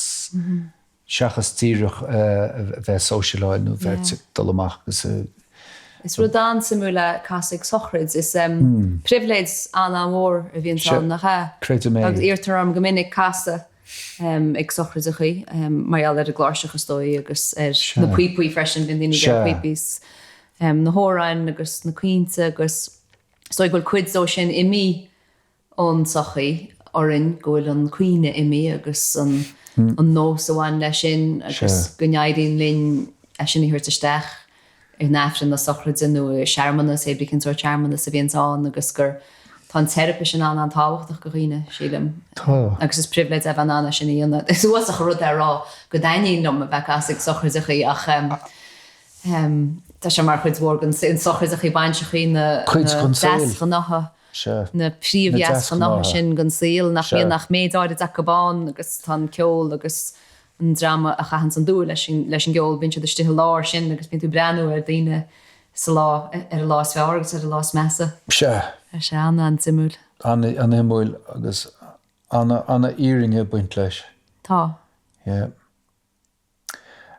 seachas díreach a bheith ag sóisialáil nó bheith ag dul amach agus a. Is rud an-suimiúil é casadh ag sochraid. Is pribhléid an-an-mhór a bhíonns ann, nach ea? Creidim é. Agus iarrtar orm go minic casadh ag sochraideachaí, mar gheall ar an gcláirseach is dóigh agus ar na píopaí freisin, bíonn daoine ag iarraidh píopaí is na hamhráin agus na caointe agus is dóigh go bhfuil cuid dó sin imithe ón tsochaí orainn go bhfuil an caoineadh imithe agus an nós a bhain leis sin agus go n-éiríonn linn é sin a thabhairt isteach in Aifreann na sochraide nó i searmanas, hé brí cén sórt searmanas a bhíonns ann agus gur tá an teiripe sin an-an-tábhachtach do dhaoine, sílim. Tá. Agus is pribhléid é a bheith in ann é sin a dhéanamh. Is uafásach an rud é a rá go dtaitníonn liom a bheith ag casadh ag sochraideachaí ach tá sé mar chuid mhór den sochraideachaí, bainseachaí, na deasghnátha. Sea. na príomhdheasghnátha sin den saol, nach mbíonn ach méid áirid acu ann agus tá an ceol agus an dream a chaitheanns an dúil leis an gceol, bíonn siad istigh i lár sin agus bíonn tú ag breathnú ar daoine sa lá, ar a lá is fearr agus ar a lá is measa. Sea. Tá sé an-an-suimiúil. An-shuimiúil agus an-fhírinne ag baint leis. Tá. Yeah.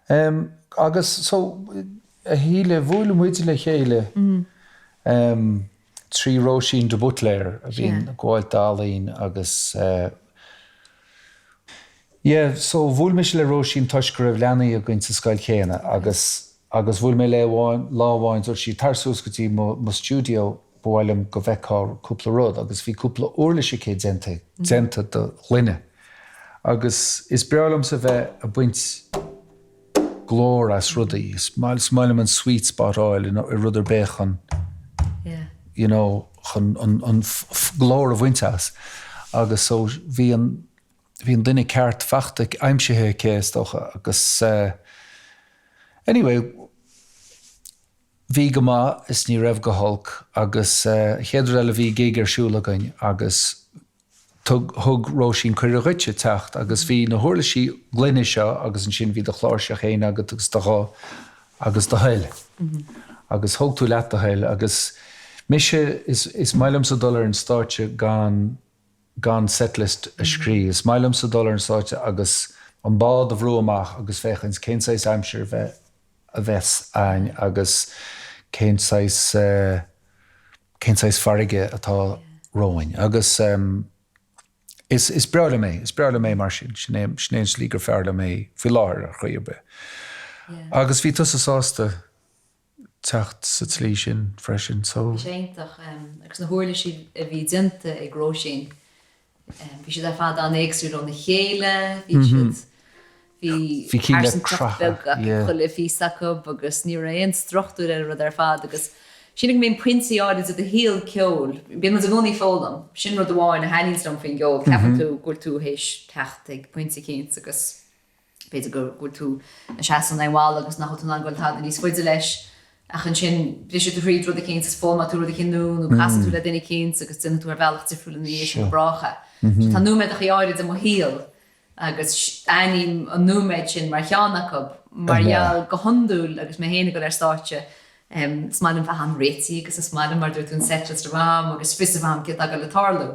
Em, agus so, a Shíle, bhuail muid le chéile em, trí Róisín de Buitléir a bhíonn ag gabháil d'ealaín agus eh, yeah, so bhuail mise le Róisín toisc go raibh leanaí againn sa scoil chéanna agus agus bhuail mé léi amháin, lá amháin dúirt sí tar suas go dtí mo, mo stiúideo ba mhaith liom go bhfeicfeá cúpla rud agus bhí cúpla uirlis aici déanta, déanta de ghloine. Agus is breá liomsa bheith ag baint glór as rudaí. Is maith liom an sweet spot a fháil i rud ar bith chun, you know, chun an glór a bhaint as. Agus so bhí an, bhí an duine ceart fachta, aimsithe aici is dócha agus anyway, bhí go maith is ní raibh go holc agus chéad rud eile bhí gig ar siúl againn agus Thug thug Róisín cuireadh dhuitse teacht agus bhí na huirlisí gloine seo agus ansin bhí do chláirseach fhéin agat agus do ghuth agus do thoil. Agus thóg tú leat do thoil agus mise, is is maith liomsa dul ar an stáitse gan gan setlist a scríobh. Is maith liomsa dul ar an stáitse agus an bád a bhrú amach agus féachaint cén saghas aimsir a bheith a bheas a'ainn agus cén saghas eh, cén saghas farraige atá romhainn. Agus is, is breá liom é, is breá liom é mar sin, sin é, sin é an slí gur fearr liom é faoi láthair ar chaoi ar bith. Agus bhí tusa sásta teacht sa tslí sin freisin, so. Bhí sé iontach. Agus na huirlisí a bhí déanta ag Róisín, Bhí siad ar fad an-éagsúil óna chéile, bhí siad, bhí pearsantacht bheag ag chuile phíosa acu agus ní raibh aon struchtúr ar an rud ar fad agus sílim go mbíonn pointí áirid i do shaol ceoil, bíonn muid i gcónaí ag foghlaim, sin rud amháin a thaitníonns liom faoin gceol, ceapann tú go bhfuil tú théis teacht ag pointe eicínt agus. B'fhéidir go bhfuil tú ag seasamh in aghaidh an bhalla agus nach bhfuil tú in ann goil tada níos faide leis, ach ansin brisfidh tú thríd rud eicínt is foghlaimeoidh tú rud eicínt nua nó casfaidh tú le duine eicínt agus déanfaidh tú ar bhealach difriúil ina dhiaidh sin go brách é. So tá nóiméadachaí áirid i mo shaol agus aithním an nóiméad sin mar cheann acu mar gheall go hiondúil agus mé féin ag dul ar stáitse Is maith liom bheith an-réitithe agus is maith liom, mar a dúirt tú, an setlist a bheith a'm agus fios a bheith a'm céard atá ag dul ag tarlú.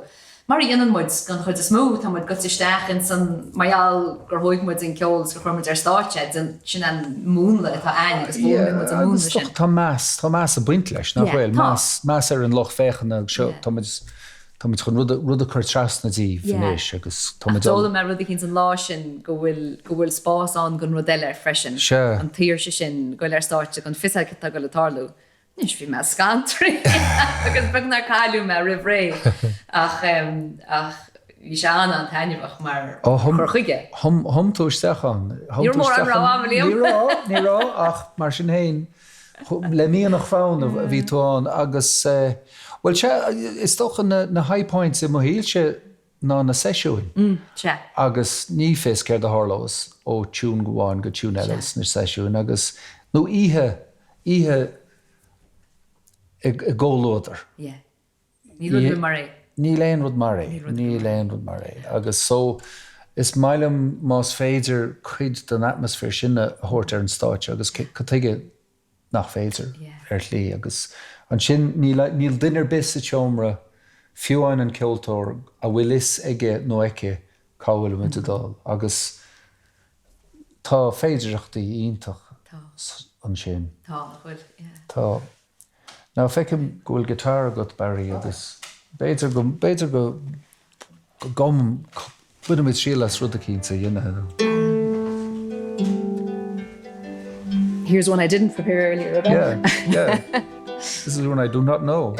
Mar a dhéanann muid, don chuid is mó, tá muid gaibhte isteach ins an, mar gheall gur thóig muid an ceol agus gur chuir muid ar stáitse é, sin an múnla atá a'ainn agus foghlaimíonn muid an múnla sin. Tá meas, tá meas ag baint leis, nach bhfuil? Meas, meas ar an lucht féachana agus seo, tá muid, Tá muid chun rud rud a chur trasna díobh anois agus tá muid. Ach d'fhoghlaim mé rud eicínt an lá sin go bhfuil go bhfuil spás ann don rud eile freisin. Sea. An tsaoirse sin goil ar stáitse gan fios agat cad tá ag goil ag tarlú. Anois bhí mé scantraithe agus beag nár cailleadh mé roimh ré ach ach bhí sé an-an-taitneamhach mar chur chuige. Thum thum tú isteach ann. Ní raibh mórán rogha a'm, Liam. Ní raibh, ní raibh ach mar sin féin Le mianach fonn a bhí tú ann agus, bhuel, sea, is dócha na high points i mo shaolse ná na seisiúin. Sea. Agus ní fios céard a tharlós ó tune amháin go tune eile sna seisiúin agus, nó oíche, oíche i gcomhluadar. Yeah. Níl rud ar bith mar é. Níl aon rud mar é. Níl aon rud mar é. Agus so, is maith liom más féidir cuid den atmaisféar sin a thabhairt ar an stáitse agus cad tuige nach féidir, ar shlí. Agus ansin níl, níl duine ar bith sa tseomra. Fiú amháin an ceoltóir a bhfuil fhios aige nó aici cá bhfuil muid ag dul agus tá féidireachtaí iontach ansin. Tá, nach bhfuil, yeah. Tá. Now feicim go bhfuil guitar agat Barry agus b'fhéidir go, b'fhéidir go gcum, bainfidh muid triail as rud eicínt a dhéanamh. Here's one I didn't prepare earlier about. Yeah, yeah. This is one I do not know.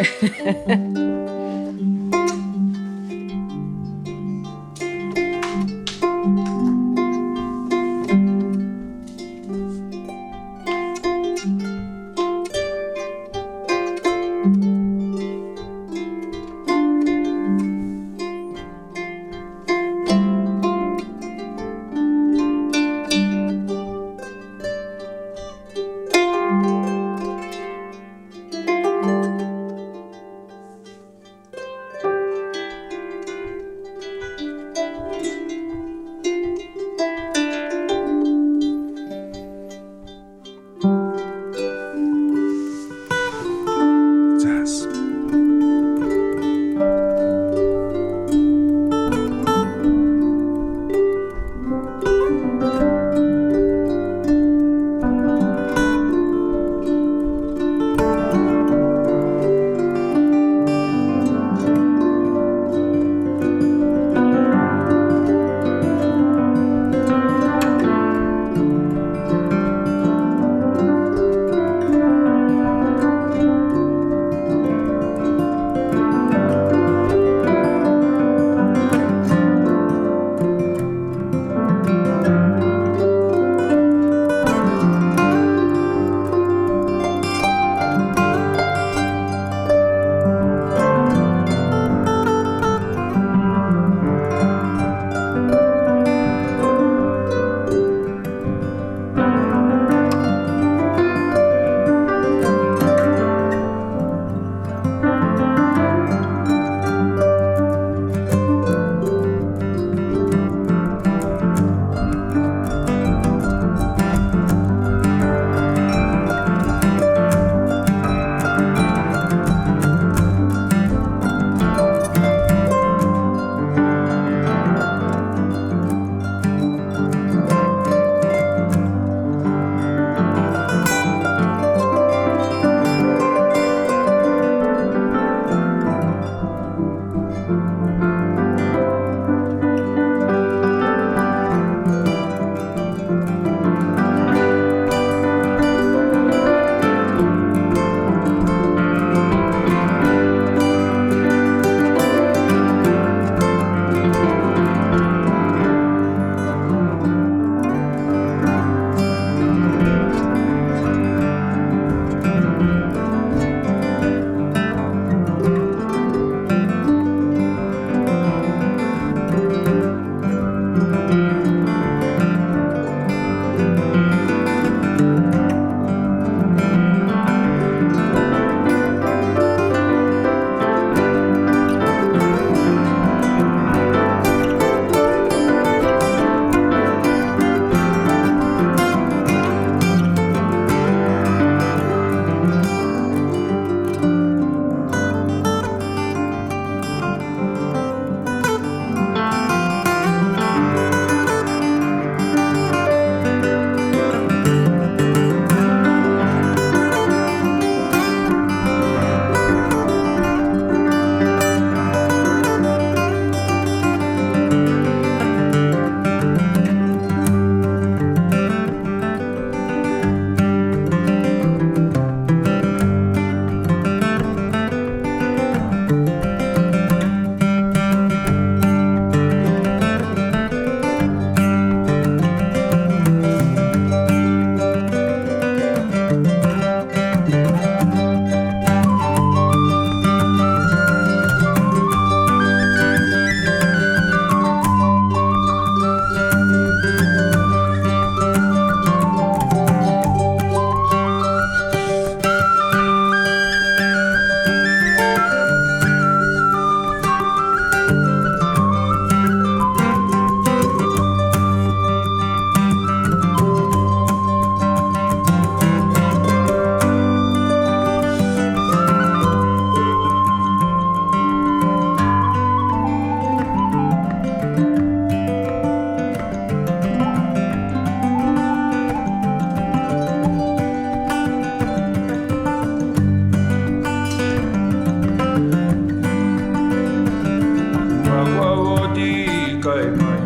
kai mai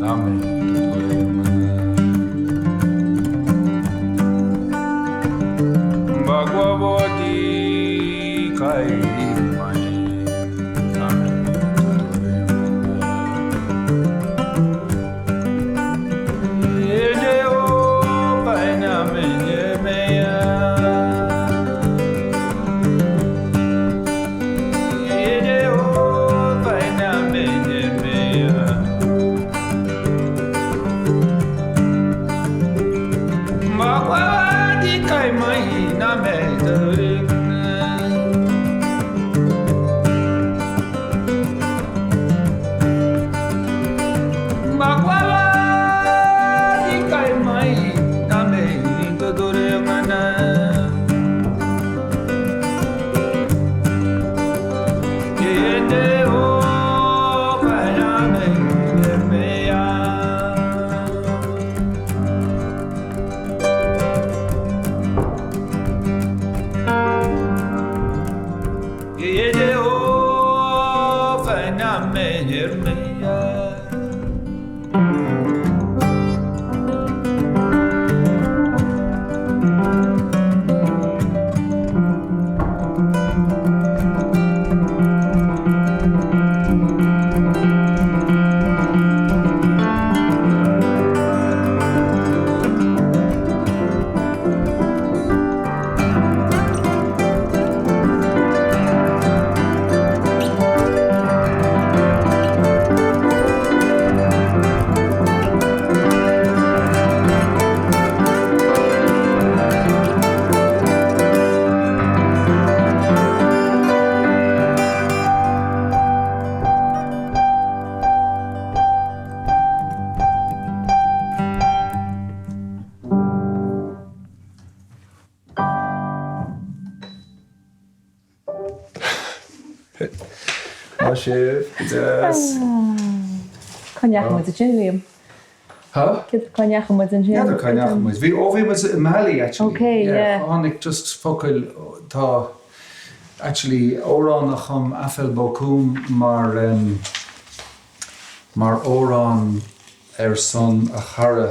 Name Bhagwavati kai mai Name Maith sibh, go deas. Cá ndeachaigh muid ansin, Liam? Huh? Cá ndeachaigh muid ansin? N'fheadar cá ndeachaigh muid. Bhí, ó bhí muid i Mali actually. Okay, yeah. Tháinig just focail, tá actually amhrán a chum Afel Bocoum mar mar amhrán ar son a chara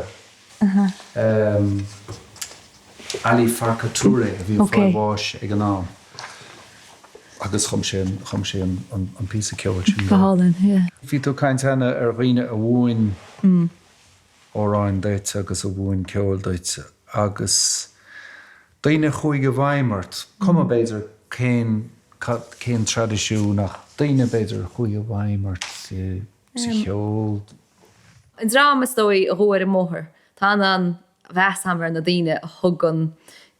Ali Farka Touré a bhí ag fáil bháis ag an am agus chum sé chum sé an píosa ceoil sin dó. Go hálainn, yeah. Bhí tú ag caint cheana ar dhaoine a mhúin amhráin duit agus a mhúin ceol duit agus daoine a chuaigh i bhfeidhm ort, cuma b'fhéidir cén cén traidisiún ach daoine b'fhéidir a chuaigh i bhfeidhm ort sa cheol. An dream is dóigh a ghabh ar an mbóthar. Tá an-mheas agam ar na daoine a thug an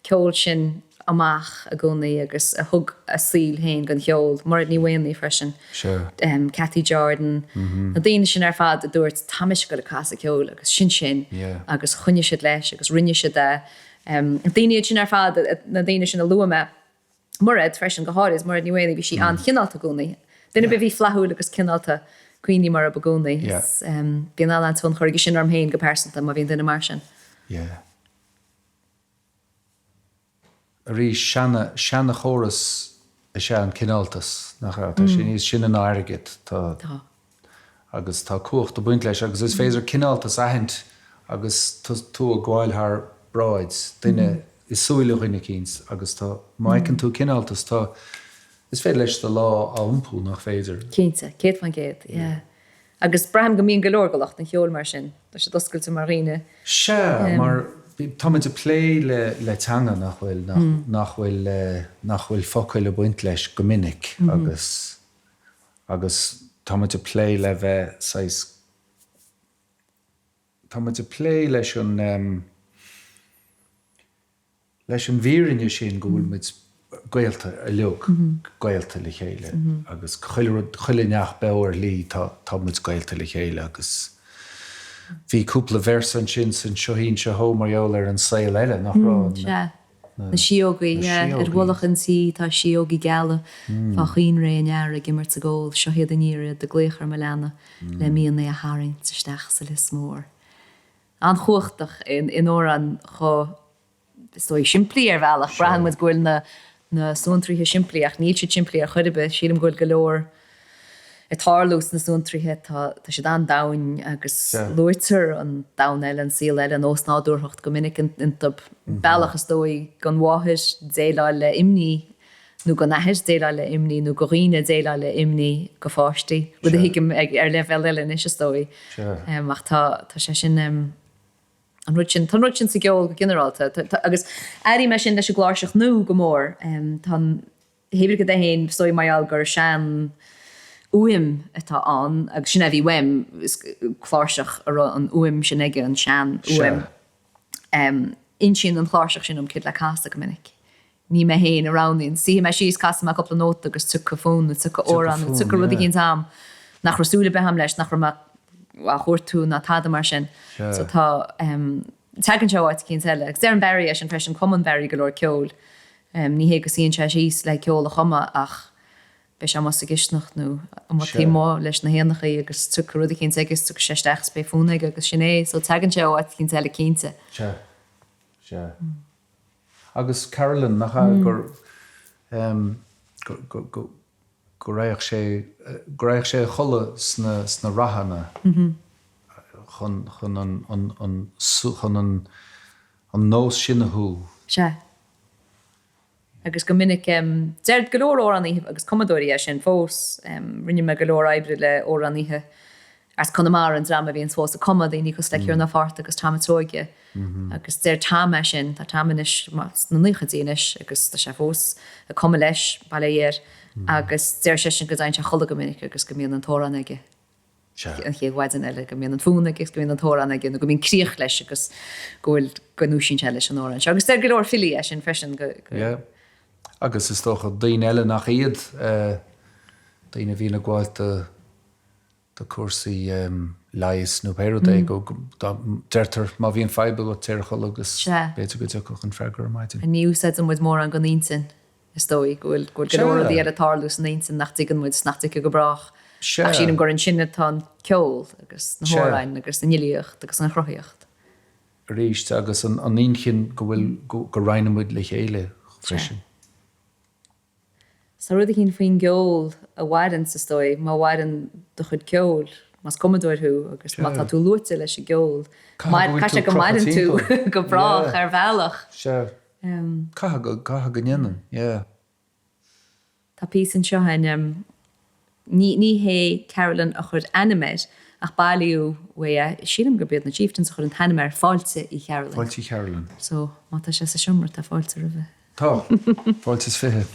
ceol sin amach i gcónaí agus a thug a saol féin don cheol, Mairéad Ní Mhaonaigh freisin, Cathy Jordan, na daoine sin ar fad a dúirt tá mise ag dul ag casadh ceoil agus sin sin agus choinnigh siad leis agus rinne siad é. Daoine iad sin ar fad, na daoine sin a luaigh mé. Mairéad freisin, go háirid, Mairéad Ní Mhaonaigh, bhí sí an-chineálta i gcónaí. Duine ar bith a bhí flaithiúil agus cineálta, cuimhním orthu i gcónaí. Bíonn an-tionchar aige sin orm féin go pearsanta má bhíonn duine mar sin. Yeah. Arís, seana, seana-chóras is ea an cineáltas, nach ea? Tá sé níos sine ná airgead. Tá. Tá. Agus tá cumhacht ag baint leis agus is féidir cineáltas a aithint agus tú ag gabháil thar bráid duine i súile dhuine eicínt agus tá, má fheiceann tú cineáltas, tá, is féidir leis do lá a iompú, nach féidir? Cinnte, 100%, yeah. Agus braithim go mbíonn go leor de lucht an cheoil mar sin, tá siad oscailte mar dhaoine. Sea, mar táimid ag plé le le teanga nach bhfuil, nach, nach bhfuil, nach bhfuil focail ag baint leis go minic agus. Agus tá muid ag plé le bheith saghas, tá muid ag plé leis an, leis an bhfírinne sin go bhfuil muid gaolta uilig, gaolta le chéile agus chuile rud, chuile neach beo ar shlí tá, tá muid gaolta le chéile agus bhí cúpla véarsa ansin san Seo Shín Seo Shó mar gheall ar an saol eile, nach raibh? Sea. Na síógaí, yeah. Ar mhullach an tí tá síógaí geala fá chaoinré an earraigh ag imirt 's ag ól, seo iad aniar iad ag glaoch ar mo leanna le mian é a tharraingt isteach sa lios mór. An-chumhachtach in amhrán chomh, is dóigh, simplí ar bhealach. Braitheann muid go bhfuil na na suantraithe simplí ach níl siad simplí ar chor ar bith. Sílim go bhfuil go leor. Ag tarlú sna suantraithe, tá siad an-domhain agus luaitear an domhan eile, an saol eile, an ósnádúrthacht go minic iontu. Bealach is dóigh don mháthair déileáil le imní nó don athair déileáil le imní nó do dhaoine déileáil le imní do pháistí, rud a thuigim ar leibhéal eile anois is dóigh. Ach tá sé sin, an rud sin, tá an rud sin sa gceol go ginearálta agus airím é sin leis an gcláirseach nua go mór. Tá an. Hé rud é féin, is dóigh mar gheall gur sean fhuaim atá ann agus sin é a bhí uaim, is cláirseach a raibh an fhuaim sin aige, an sean fhuaim. Insíonn an chláirseach sin dom céard le casadh go minic. Ní mé féin a roghnaíonn. Suífidh mé síos, casfaidh mé cúpla nóta agus tiocfaidh fonn nó tiocfaidh amhrán nó tiocfaidh rud eicínt a'm nach raibh súil ar bith a'm leis, nach raibh mé á chuartú ná tada mar sin. So tá, teagann sé ó áit eicínt eile. Agus deireann Barry é sin freisin, cumann Barry go leor ceoil. Ní hé go suíonn sé síos le ceol a chumadh ach beidh sé amuigh sa gcisteanach nó amuigh taobh amuigh leis na héanachaí agus tiocfaidh rud eicínt aige is tiocfaidh sé isteach is beidh fonn aige agus sin é. So tagann sé ó áit eicínt eile cinnte. Sea. Sea. Agus Carolyn, nach ea gur, go, go, go, go raghadh sé, go raghadh sé a chodladh sna, sna ráthanna chun, chun an, an, an, chun an, an nós sin a shú. Sea. Agus go minic, deir go leor amhránaithe agus cumadóirí é sin fós. Rinne mé go leor oibre le amhránaithe as Conamara, an dream a bhíonns fós ag cumadh, daoine cosúil le Ciarán Ó Fátharta agus Tom a' tSeoighe. Agus deir Tom é sin, tá Tom anois sna naochaidí anois agus tá sé fós ag cumadh leis, bail ó Dhia air, agus deir seisean go dtéann sé a chodladh go minic agus go mbíonn an t-amhrán aige. an chéad mhaidin eile, go mbíonn an fonn aige agus go mbíonn an t-amhrán aige nó go mbíonn críoch leis agus go bhfuil, go ndúisíonn sé leis an amhrán seo. Agus deir go leor filí é sin freisin go, go. Yeah. Agus is dócha daoine eile nach iad, daoine a bhíonn ag gabháil do, do cúrsaí leighis nó pé rud é, go, dá, deirtear má bhíonn fadhb agat téir a chodladh agus b'fhéidir go dtiocfadh an freagra ar maidin. Ní úsáideann muid mórán den intinn. Is dóigh go bhfuil go bhfuil go leor rudaí eile ag tarlú san intinn nach dtuigeann muid is nach dtiocfaidh go brách. Ach sílim gur ansin atá an ceol agus na hamhráin agus an fhilíocht agus an chruthaíocht. Arís, agus an inchinn go bhfuil, go roinneann muid le chéile freisin. Tá rud eicínt faoin gceol a mhaireanns, is dóigh, má mhaireann do chuid ceoil, más cumadóir thú agus má tá tú luaite leis an gceol, caithfidh sé go maireann tú go brách ar bhealach. Sea. Caithfidh go, caithfidh go ndéanann, yeah. Tá píosa anseo againn, ní, ní hé Carolyn a chuir ainm air, ach bailíodh uaidh é, sílim gurb iad na Chieftains a chuir an t-ainm air, Fáilte Uí Chearúil. Fáilte Uí Chearúil. So, má tá sé sa seomra, tá fáilte roimhe. Tá. Fáilte is fiche.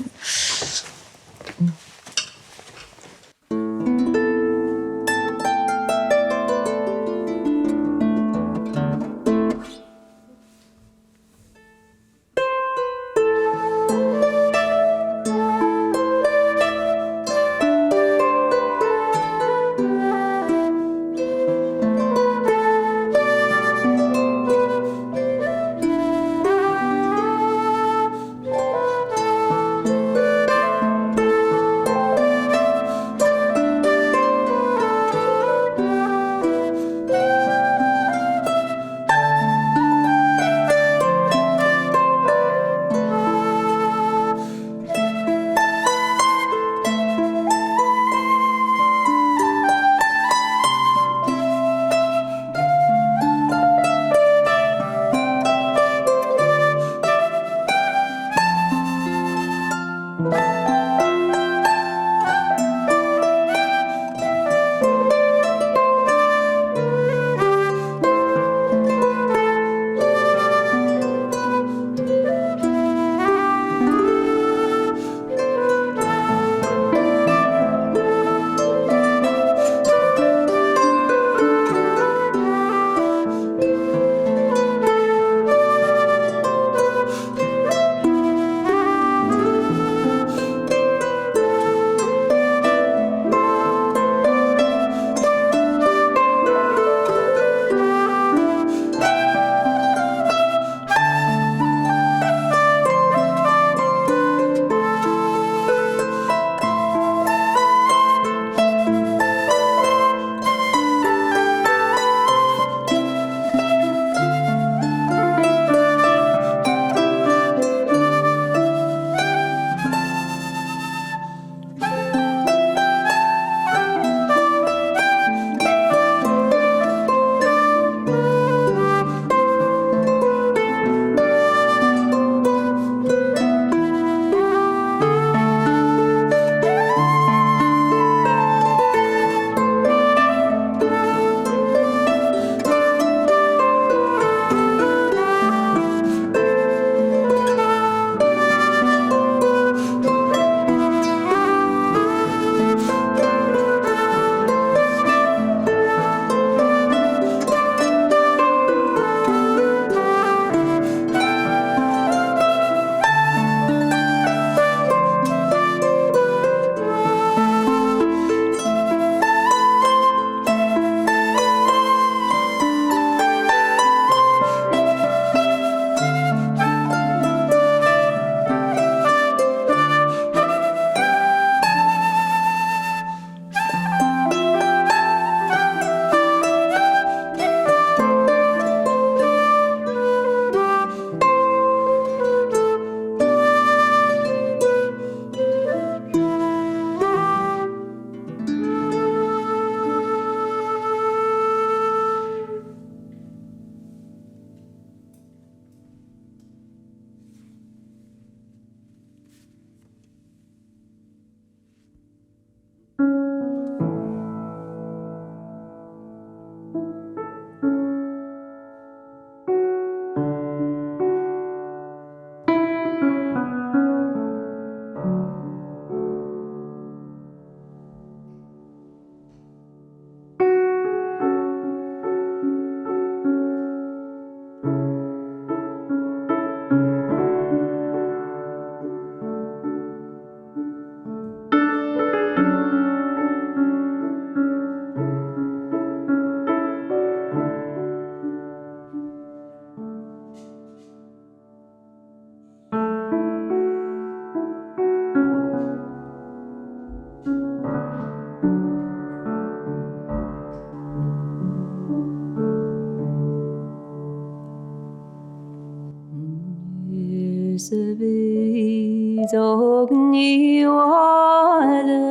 Is a Bhrídeog Ní Mháille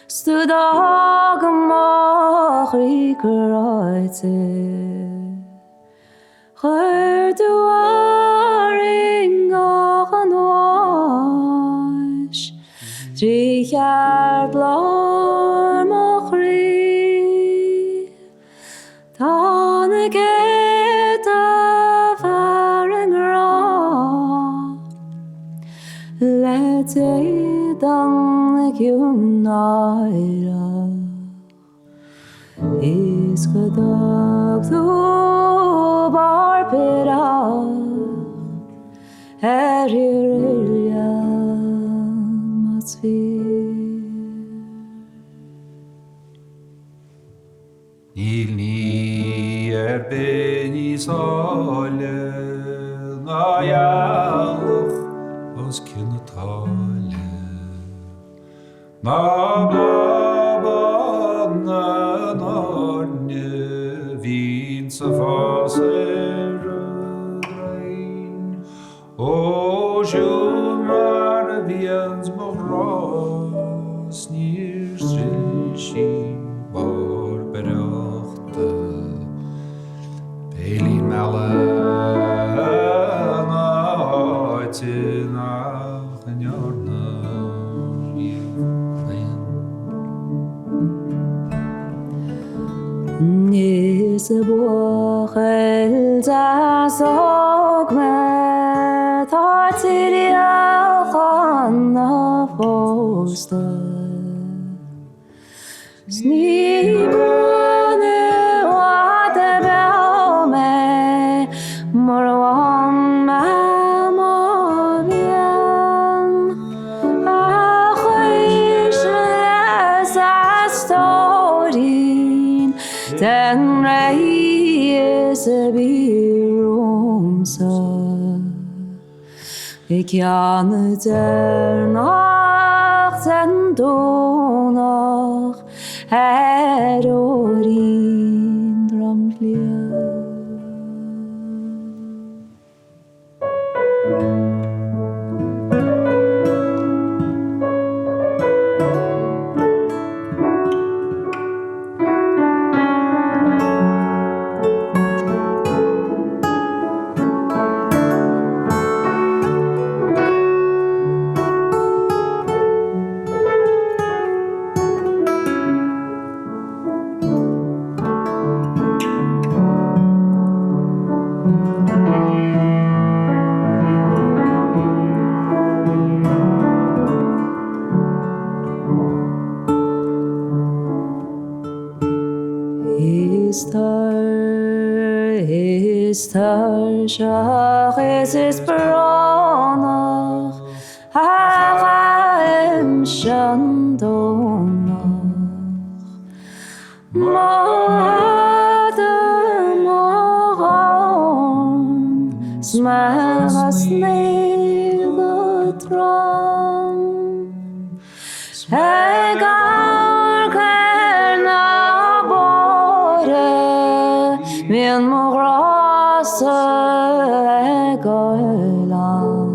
's tú d'fhág mo chroí cráite. Chuir tú orainn guth an bháis trí cheartlár mo chroí. Tá na céadta fear i ngrá le d'éadan ciúin náireach. Is go dtug tú barr biorach ar thír oileán más fíor. Níl ní ar bith níos áille ná eallach os cionn na tsáile. Ná bláth bán na n-airne bhíonns ag fás ar an gcrainn. Ó siúd mar a bhíonns mo ghrá 's níor thrill sí barr breochta. Béilín meala na háite nach ndearna riamh claon. Is buachaill deas óg mé 'tá triall chun a phósta. 'S ní buan i bhfad beo mé mura bhfaigheann mé mo mhian. A chuisle 's a stóirín den ré is a bhí romhamsa. I gceann deireanach den Domhnach ar Óirín Dromghliath. Is is tuirseach is is brónach a ghabhaimse an Domhnach. Mo fhada mo dhorn 's mé á snoí go trom. Ag amharc ar na bóithre bíonn mo ghrá-sa ag goil ann.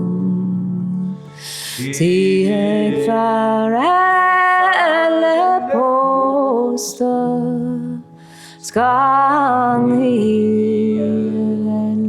'S í ag fear eile pósta 's gan í a bheith liom.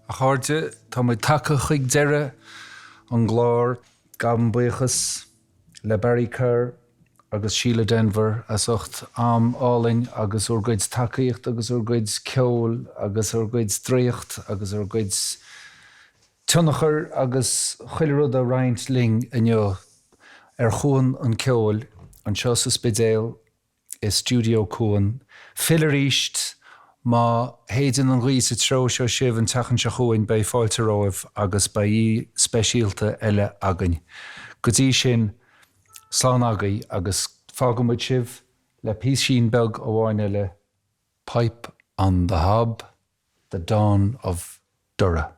A chairde, tá muid tagtha chuig deireadh an gclár. Gabhaim buíochas le Barry Kerr agus Síle Denvir as ucht am álainn agus bhur gcuid tacaíocht agus bhur gcuid ceoil agus bhur gcuid draíocht agus bhur gcuid tionchar agus chuile rud a roinnt linn inniu ar Chuan an Cheoil anseo sa Spidéal i Stiúideo Cuan. Fill arís má shéideann an ghaoth sa treo seo sibh an tseachtain seo chugainn beidh fáilte romhaibh agus beidh aoi speisialta eile againn. Go dtí sin, slán agaibh agus fágfaidh muid sibh le píosín beag amháin eile, Pipe on the Hob, The Dawn of Doire.